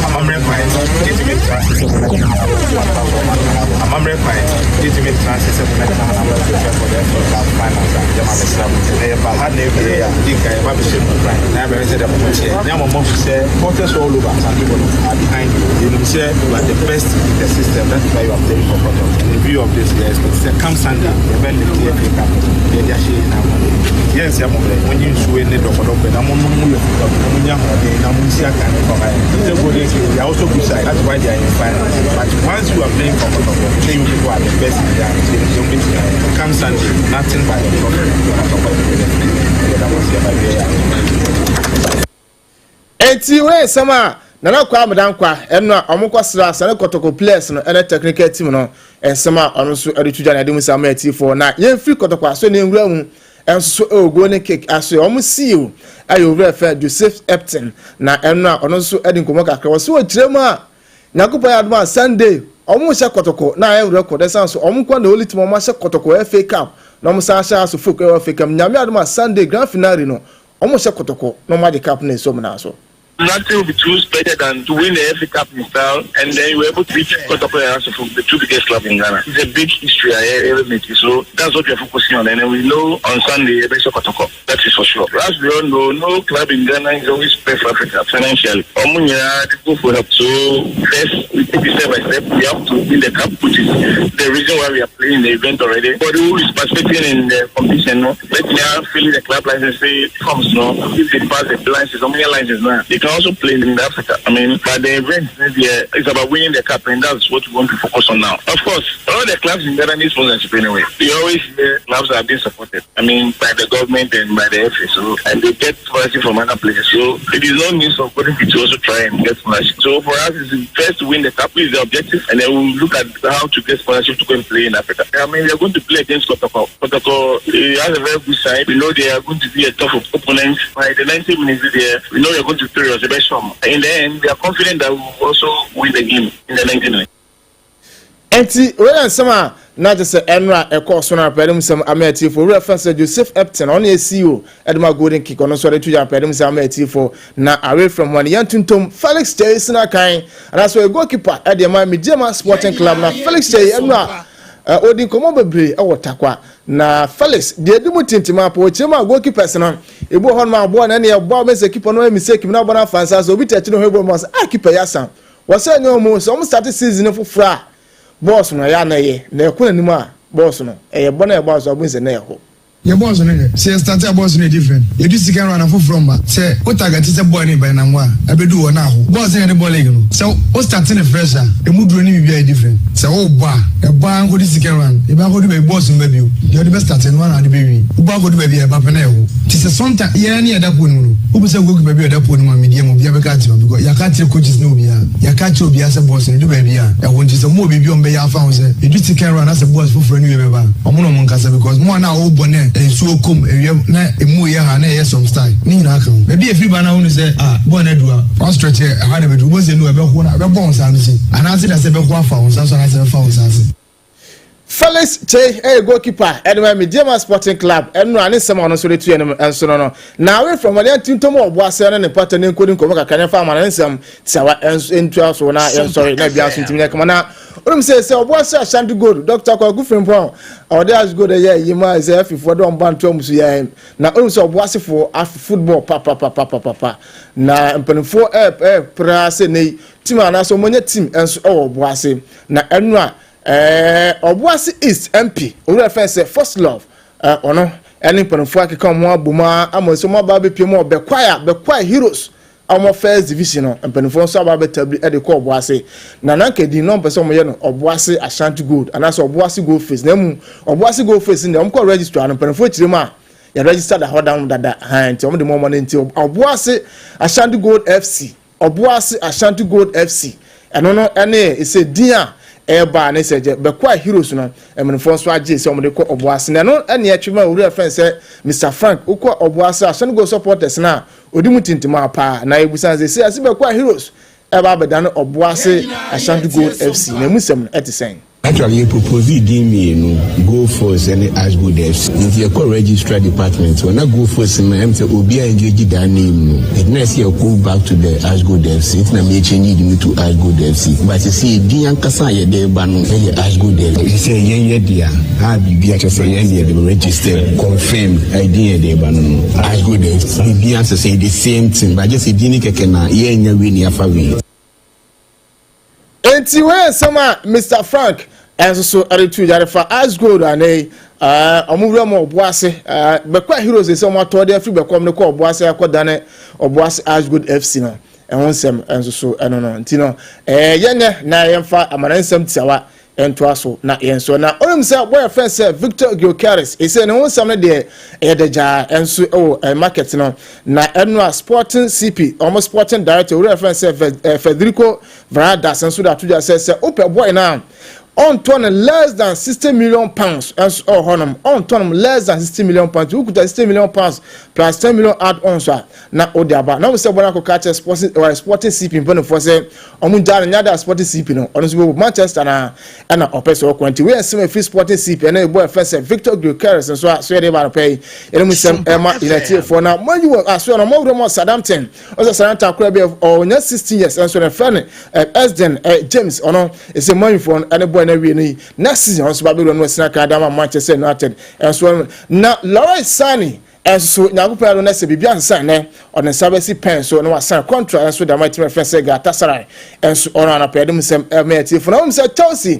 Amammerɛ kwan yɛtumi ntra ase sɛ mobɛtena ha na amammerɛ kwan yɛtumi ntra ase sɛ mobɛtena ha na mobɛprepare for the FA Cup finals a yɛma bɛsra mo. Nti na yɛba ha na awie a, di kan yɛba bɛhyɛ mu kwan na yɛbɛhwɛ sɛ deɛ moteɛ ne ama moahu sɛ supporters all over Asante are behind you. Yɛnim sɛ you are the best in the system. That is why you are playing for Kotoko. In view of this, yɛ expect sɛ come Sunday yɛbɛ lift the FA Cup yɛde ahyɛ yɛn nan ho. Yɛnsɛ mo brɛ, monye nsuo ne dɔkɔdɔkɔ na monom mo yɛ fuka na monya ahoɔden na monsi aka ne kɔma yɛ sɛ Golden Kick, they are also good side. That's why they are in finals. But once you are playing for Kotoko, say you people are the best in their team. Come Sunday, nothing but the trophy. Kotoko yɛda mo ase, yɛba wie a. Eti wei nsɛm a Nana Kwame Dankwa ɛno a ɔmo kɔ sra Asane Kɔtɔkɔ players no ɛne technical team no, nsɛm a ɔno nso ɛde to dwa na ɛde mu sɛ ama atifoɔ. Na yɛmfiri Kɔtɔkɔ aso ne nwura mu ɛnso so ɛwɔ Golden Kick aso. Ɔmo CEO ɛyɛ Owura fɛ Joseph Epton, na ɛno a ɔno nso ɛde nkɔmɔ kakra wɔ so wɔ kyerɛ mu a Nyankopɔn yɛ adom a Sunday ɔmo hyɛ Kɔtɔkɔ na ayɛ record, ɛsan so ɔmo nkɔ na only team ɔmo ahyɛ Kɔtɔkɔ FA Cup na ɔmo san ahyɛ Aso Folk ɛwɔ FA Cup. Nyame adom a Sunday grand finale no, ɔmo hyɛ Kɔtɔkɔ na ɔmo agye cup na esi ɔmo nan so. Nothing will be too special than to win the FA Cup in style and then you were able to beat Kotoko and Asofo, the two biggest clubs in Ghana. It's a big history I ever made. So that's what we are focusing on. And then we know on Sunday, Kotoko. That is for sure. As we all know, no club in Ghana is always best for Africa financially. Omunya, they go for help. So first, we take it step by step. We have to win the cup, which is the reason why we are playing the event already. But who is participating in the competition, no? Let me fill the club license forms, no? If they pass the license, how many licenses now? They can also play in Africa. I mean, but the event yeah, it's about winning the cup, and that's what we want to focus on now. Of course, all the clubs in Ghana need sponsorship anyway. They always the clubs are being supported. I mean, by the government and by the FA, so and they get sponsorship from other places. So it is no news for Golden to also try and get sponsorship. So for us, it's first to win the cup is the objective, and then we'll look at how to get sponsorship to go and play in Africa. I mean, we are going to play against Kotoko. Kotoko has a very good side. We know they are going to be a tough opponent. By the 90 minutes there, we know we are going to play us the best form. In the end, we are confident that we will also win the game in the 90 minutes. Nti wei yɛ nsɛm a na kyerɛ sɛ ɛnora ɛkɔɔ so no apɛde mu nsɛm ama atiefo. Owura fɛn sɛ Joseph Epton, ɔno yɛ CEO ɛde ma Golden Kick, ɔno nso ɔde to gya apɛde mu nsɛm ama atiefo. Na away from hɔ no, yɛn tuntum Felix Kyei Sinakan anaasɛ ɔyɛ goalkeeper ɛde ma Medeama Sporting Club. Na Felix Kyei ɛnora ɔdi nkɔmɔ bebree ɛwɔ Takwa. Na Felix deɛ edi mu tintim apɔ ɔkyerɛ mu a goalkeepers no ebi wɔ hɔ nom aboɔ na ɛne ɛbɔ a bɛsɛ keeper no ɛyɛ mistake mu na abɔ no afa nsa so obi tɛ akyi no hɔ ebi wɔ mu sɛ ah, keeper yɛ asan wɔsɛ ɛnyɛ wɔn sɛ wɔn start season foforɔ a. Bɔɔs no ɛyɛ a na ɛyɛ na ɛkɔ n'anim a bɔɔs no ɛyɛ bɔ na ɛbɔ aso abom sɛ na ɛhɔ. Yɛ bɔɔs no hwɛ, sɛ yɛ starte a bɔɔs no yɛ different, yɛdu second round a foforɔ mma, sɛ wo targete sɛ bɔɔl no reba ɛnam hɔ a, ɛbɛdu hɔ na aho. Bɔɔs no yɛde bɔ league no, sɛ wo starte no fresh a, ɛmu duro ne biribiara yɛ different. Sɛ worebɔ a, ɛbɔ ara nkɔdu second round, yɛbɛ akɔdu baabi bɔɔs mma bio, deɛ wode bɛ starte no ara na wode bɛwie. Wobɔ akɔdu baabi a ɛba pɛ na ɛho. Nti sɛ sometimes yɛn ne yɛda pool no mu no, wobisa goalkeeper bi a ɔda pool no mu a medeɛ mu obiara bɛka akyerɛ wo because yɛaka akyerɛ coaches ne obiara, yɛaka akyerɛ obiara sɛ bɔɔs no ɛdu baabi a ɛho nti sɛ mowɔ biribi a wɔbɛyɛ afa ho sɛ ɛdu second round na sɛ bɔɔs foforɔ ne wei bɛba a wɔn na wɔn nkasa because mo a na wobɔ na nsuo kɔ mu awia na ɛmu yɛ ha na ɛyɛ some style ne nyinaa ka ho. Baabi a ɛfiri ba no a wonu sɛ ah bɔɔl no adu ha, wa stretch ɛha na ɛbɛdu wobɛhu sɛ no ɛbɛho na ɛbɛbɔ wo nsa ano sei anaase da sɛ ɛbɛho afa wo nsa so anaasɛ ɛbɛfa wo nsa ase. Felix Kyei yɛ goalkeeper de ma Medeama Sporting Club ɛno a ne nsɛm a ɔno nso de to yɛn anim nso no no. Na away from ɔde ntintom wɔ ɔboase ne ne mpata ne nkodi nkɔmmɔ kakra ne fa ama ne nsɛm tiawa nso ntua so na yɛnsɔre na bia nso ntumi nyɛ kama na onim sɛ sɛ ɔboase Ashanti Gold Dr. Kwaku Frimpong ɔde Ash Gold yɛ yi ma sɛ afifoɔ de ɔmba ntoa mu so yɛ na onim sɛ ɔboasefoɔ afi football papapapapapa na mpanimfoɔ ɛɛpra sɛ ne team anaasɛ wɔnyɛ team nso ɛwɔ ɔboase na ɛno a Ɛɛ Ɔboase East MP, owura fɛn sɛ First Love, ɛɛ ɔno ɛne mpanimfoɔ akeka wɔn abom ara ama nso wɔn aba abɛpie mu wɔ Bɛkwae a Bɛkwae Heroes a wɔn First Division no mpanimfoɔ nso aba abɛtabiri de kɔ Ɔboase. Na nanka din no wɔmpɛ sɛ wɔyɛ no Ɔboase Ashanti Gold anaasɛ Ɔboase Gold Face na mmom Ɔboase Gold Face no deɛ wɔkɔ registrar no mpanimfoɔ kyerɛ mu a yɛ register da hɔ da dada han nti wɔn de mu wɔn no nti Ɔboase Ashanti Gold FC Ɔboase Ashanti Gold FC, ɛno no ne sɛ din a ɛreba ne sɛ gyɛ Bɛkwae Heroes no mmanimfoɔ nso agye sɛ wɔde kɔ Ɔboase na ɛno ne ɛtwe ma owura fɛn sɛ Mister Frank wokɔ Ɔboase Ashanti Gold supporters no a ɔdi mu tintimaa paa na yɛbusa sɛ sɛ ase Bɛkwae Heroes ɛba abɛdane Ɔboase Ashanti Gold FC na emu sɛm no ɛte sɛn? Actually yɛ proposee din mienu, Go Force ɛne Ashgold FC. Nti yɛkɔ registrar department hɔ na Go Force no ɛm sɛ obiaa engage that name no. Nti na ɛsɛ yɛkɔ back to the Ashgold FC nti na me change din no to Ashgold FC. But sesei din ankasa a yɛde reba no ɛyɛ Ashgold FC. Sesei yɛn yɛ dea a biribiaa kyerɛ sɛ yɛn deɛ yɛde register confirm ɛyɛ din yɛde reba no no Ashgold FC. Biribiaa sesei the same thing but just din no kɛkɛ na yɛnnya wei na yɛafa wei. Enti wei yɛ nsɛm a Mister Frank nso so de to dwa de fa Ice Gold a ne yi wɔn wura mu ɔbo ase bɛkɔ Heroes sɛ wɔn atɔ de afiri bɛkɔm de kɔ ɔbo ase akɔ dane ɔbo ase Ice Gold FC no ɛho nsɛm nso so ɛno no nti no ɛɛ yɛnyɛ na yɛmfa amana nsɛm tiawa ntoa so na yɛn nso na onim sɛ bɔyɛ fɛn sɛ Victor Gyokeres ɛsɛ ne ho nsɛm no deɛ ɛyɛ dagyaa ɛnso ɛwɔ eh, market no na ɛno a Sporting CP wɔn sporting director owura fɛn sɛ eh, Federico Varandas nso de ato dwa sɛ sɛ wopɛ bɔyɛ no a ɔntɔ no less than £60 million nso ɛwɔ hɔnom ɔntɔ no less than £60 million wokuta £60 million plus 10 million add on so a na wode aba na wɔn sɛ bɔn akɔka kyerɛ sporting ɛwɔ Sporting CP mpanimfoɔ sɛ wɔn gyaa no nyada Sporting CP no ɔno nso bɛwɔ Manchester na ɛna ɔpɛ sɛ ɔkɔ nti wei nsɛm efiri Sporting CP ɛna ɛbɔ ɛfɛ sɛ Victor Gyokeres nso a so yɛde ba no pɛ yi ɛna mu nsɛm ɛma Unitedfoɔ na mo ayi wɔ aso no mo awura mu Southampton ɔsɛ Southampton akora bi ɔnya 16 years ɛnso ne fɛ no Esden James ɔno ɛsɛ manyufoɔ no ɛne bɔɔ no awie no yi next season ɔno nso ba bɛwura no asina kan dama Manchester United ɛnso na Leroy Sane Nso Nyankopɔn adom na sɛ biribi ansesa nnɛ, ɔde ne nsa bɛsi pɛn so na wasan kɔntra nso de ama team a yɛfrɛ sɛ Galatasaray nso ɔno anɔpa yɛde mu nsɛm ɛma atiefo na wɔn sɛ Chelsea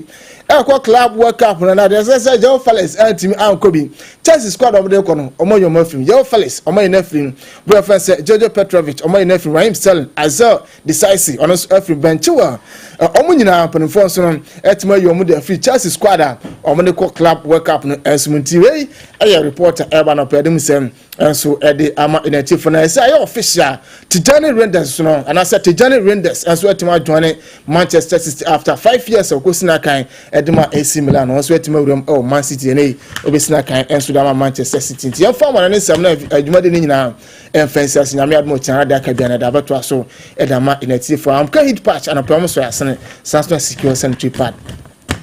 ɛkɔ Club World Cup no na deɛ sɛ sɛ João Felix antumi ankɔ bi. Chelsea squad a wɔde kɔ no wɔn ayi wɔn afiri mu. João Felix wɔn ayi no afiri mu. Bere a yɛfrɛ sɛ Jojo Petrovic wɔn ayi no afiri mu. Raheem Sterling, Axel Disasi ɔno nso afiri Ben Chilwell wɔn nyinaa mpanimfoɔ nso no atumi ayi wɔn de afiri Chelsea squad a wɔn de kɔ Club World Cup no nso mu nti wei ɛyɛ report a ɛreba no pɛɛ de mu sɛm nso ɛde ama n'akyifo na ɛsɛ ayɛ official Tijani Reinders so no anaasɛ Tijani Reinders nso atumi ajoine Manchester City after 5 years a ɔkɔsi n'akan ɛde ma AC Milan ɔno nso atumi awuram ɛwɔ Man City ɛnɛ yi ɔbɛsi n'akan nso de ama Manchester City nti yɛmfa wɔn ne nsɛm na adwumadi no nyinaa ɛmfa nsi ase Nyame adom ɔkyena ade aka biara na ɛde abɛtoa so ɛde ama n'atiefo amka heat patch anɔpɛ wɔn sɔ yɛasene san so na secure sanitary pad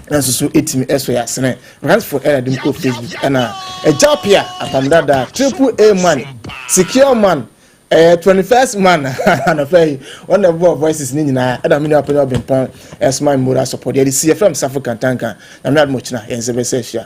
nso so ɛtumi ɛsɔ yɛasene Ransford ɛna de mu kɔ Facebook ɛna ɛgya pia apam dada triple A man secure man 21st man anɔpɛ yi wɔn na ɛbɔ voices ne nyinaa ɛna mi nua panyin ɔbɛnpɔn ɛsoma moral support yɛde si yɛfrɛ m Safo Kantanka Nyame adom ɔkyena yɛn nsa bɛsɛ ahyia.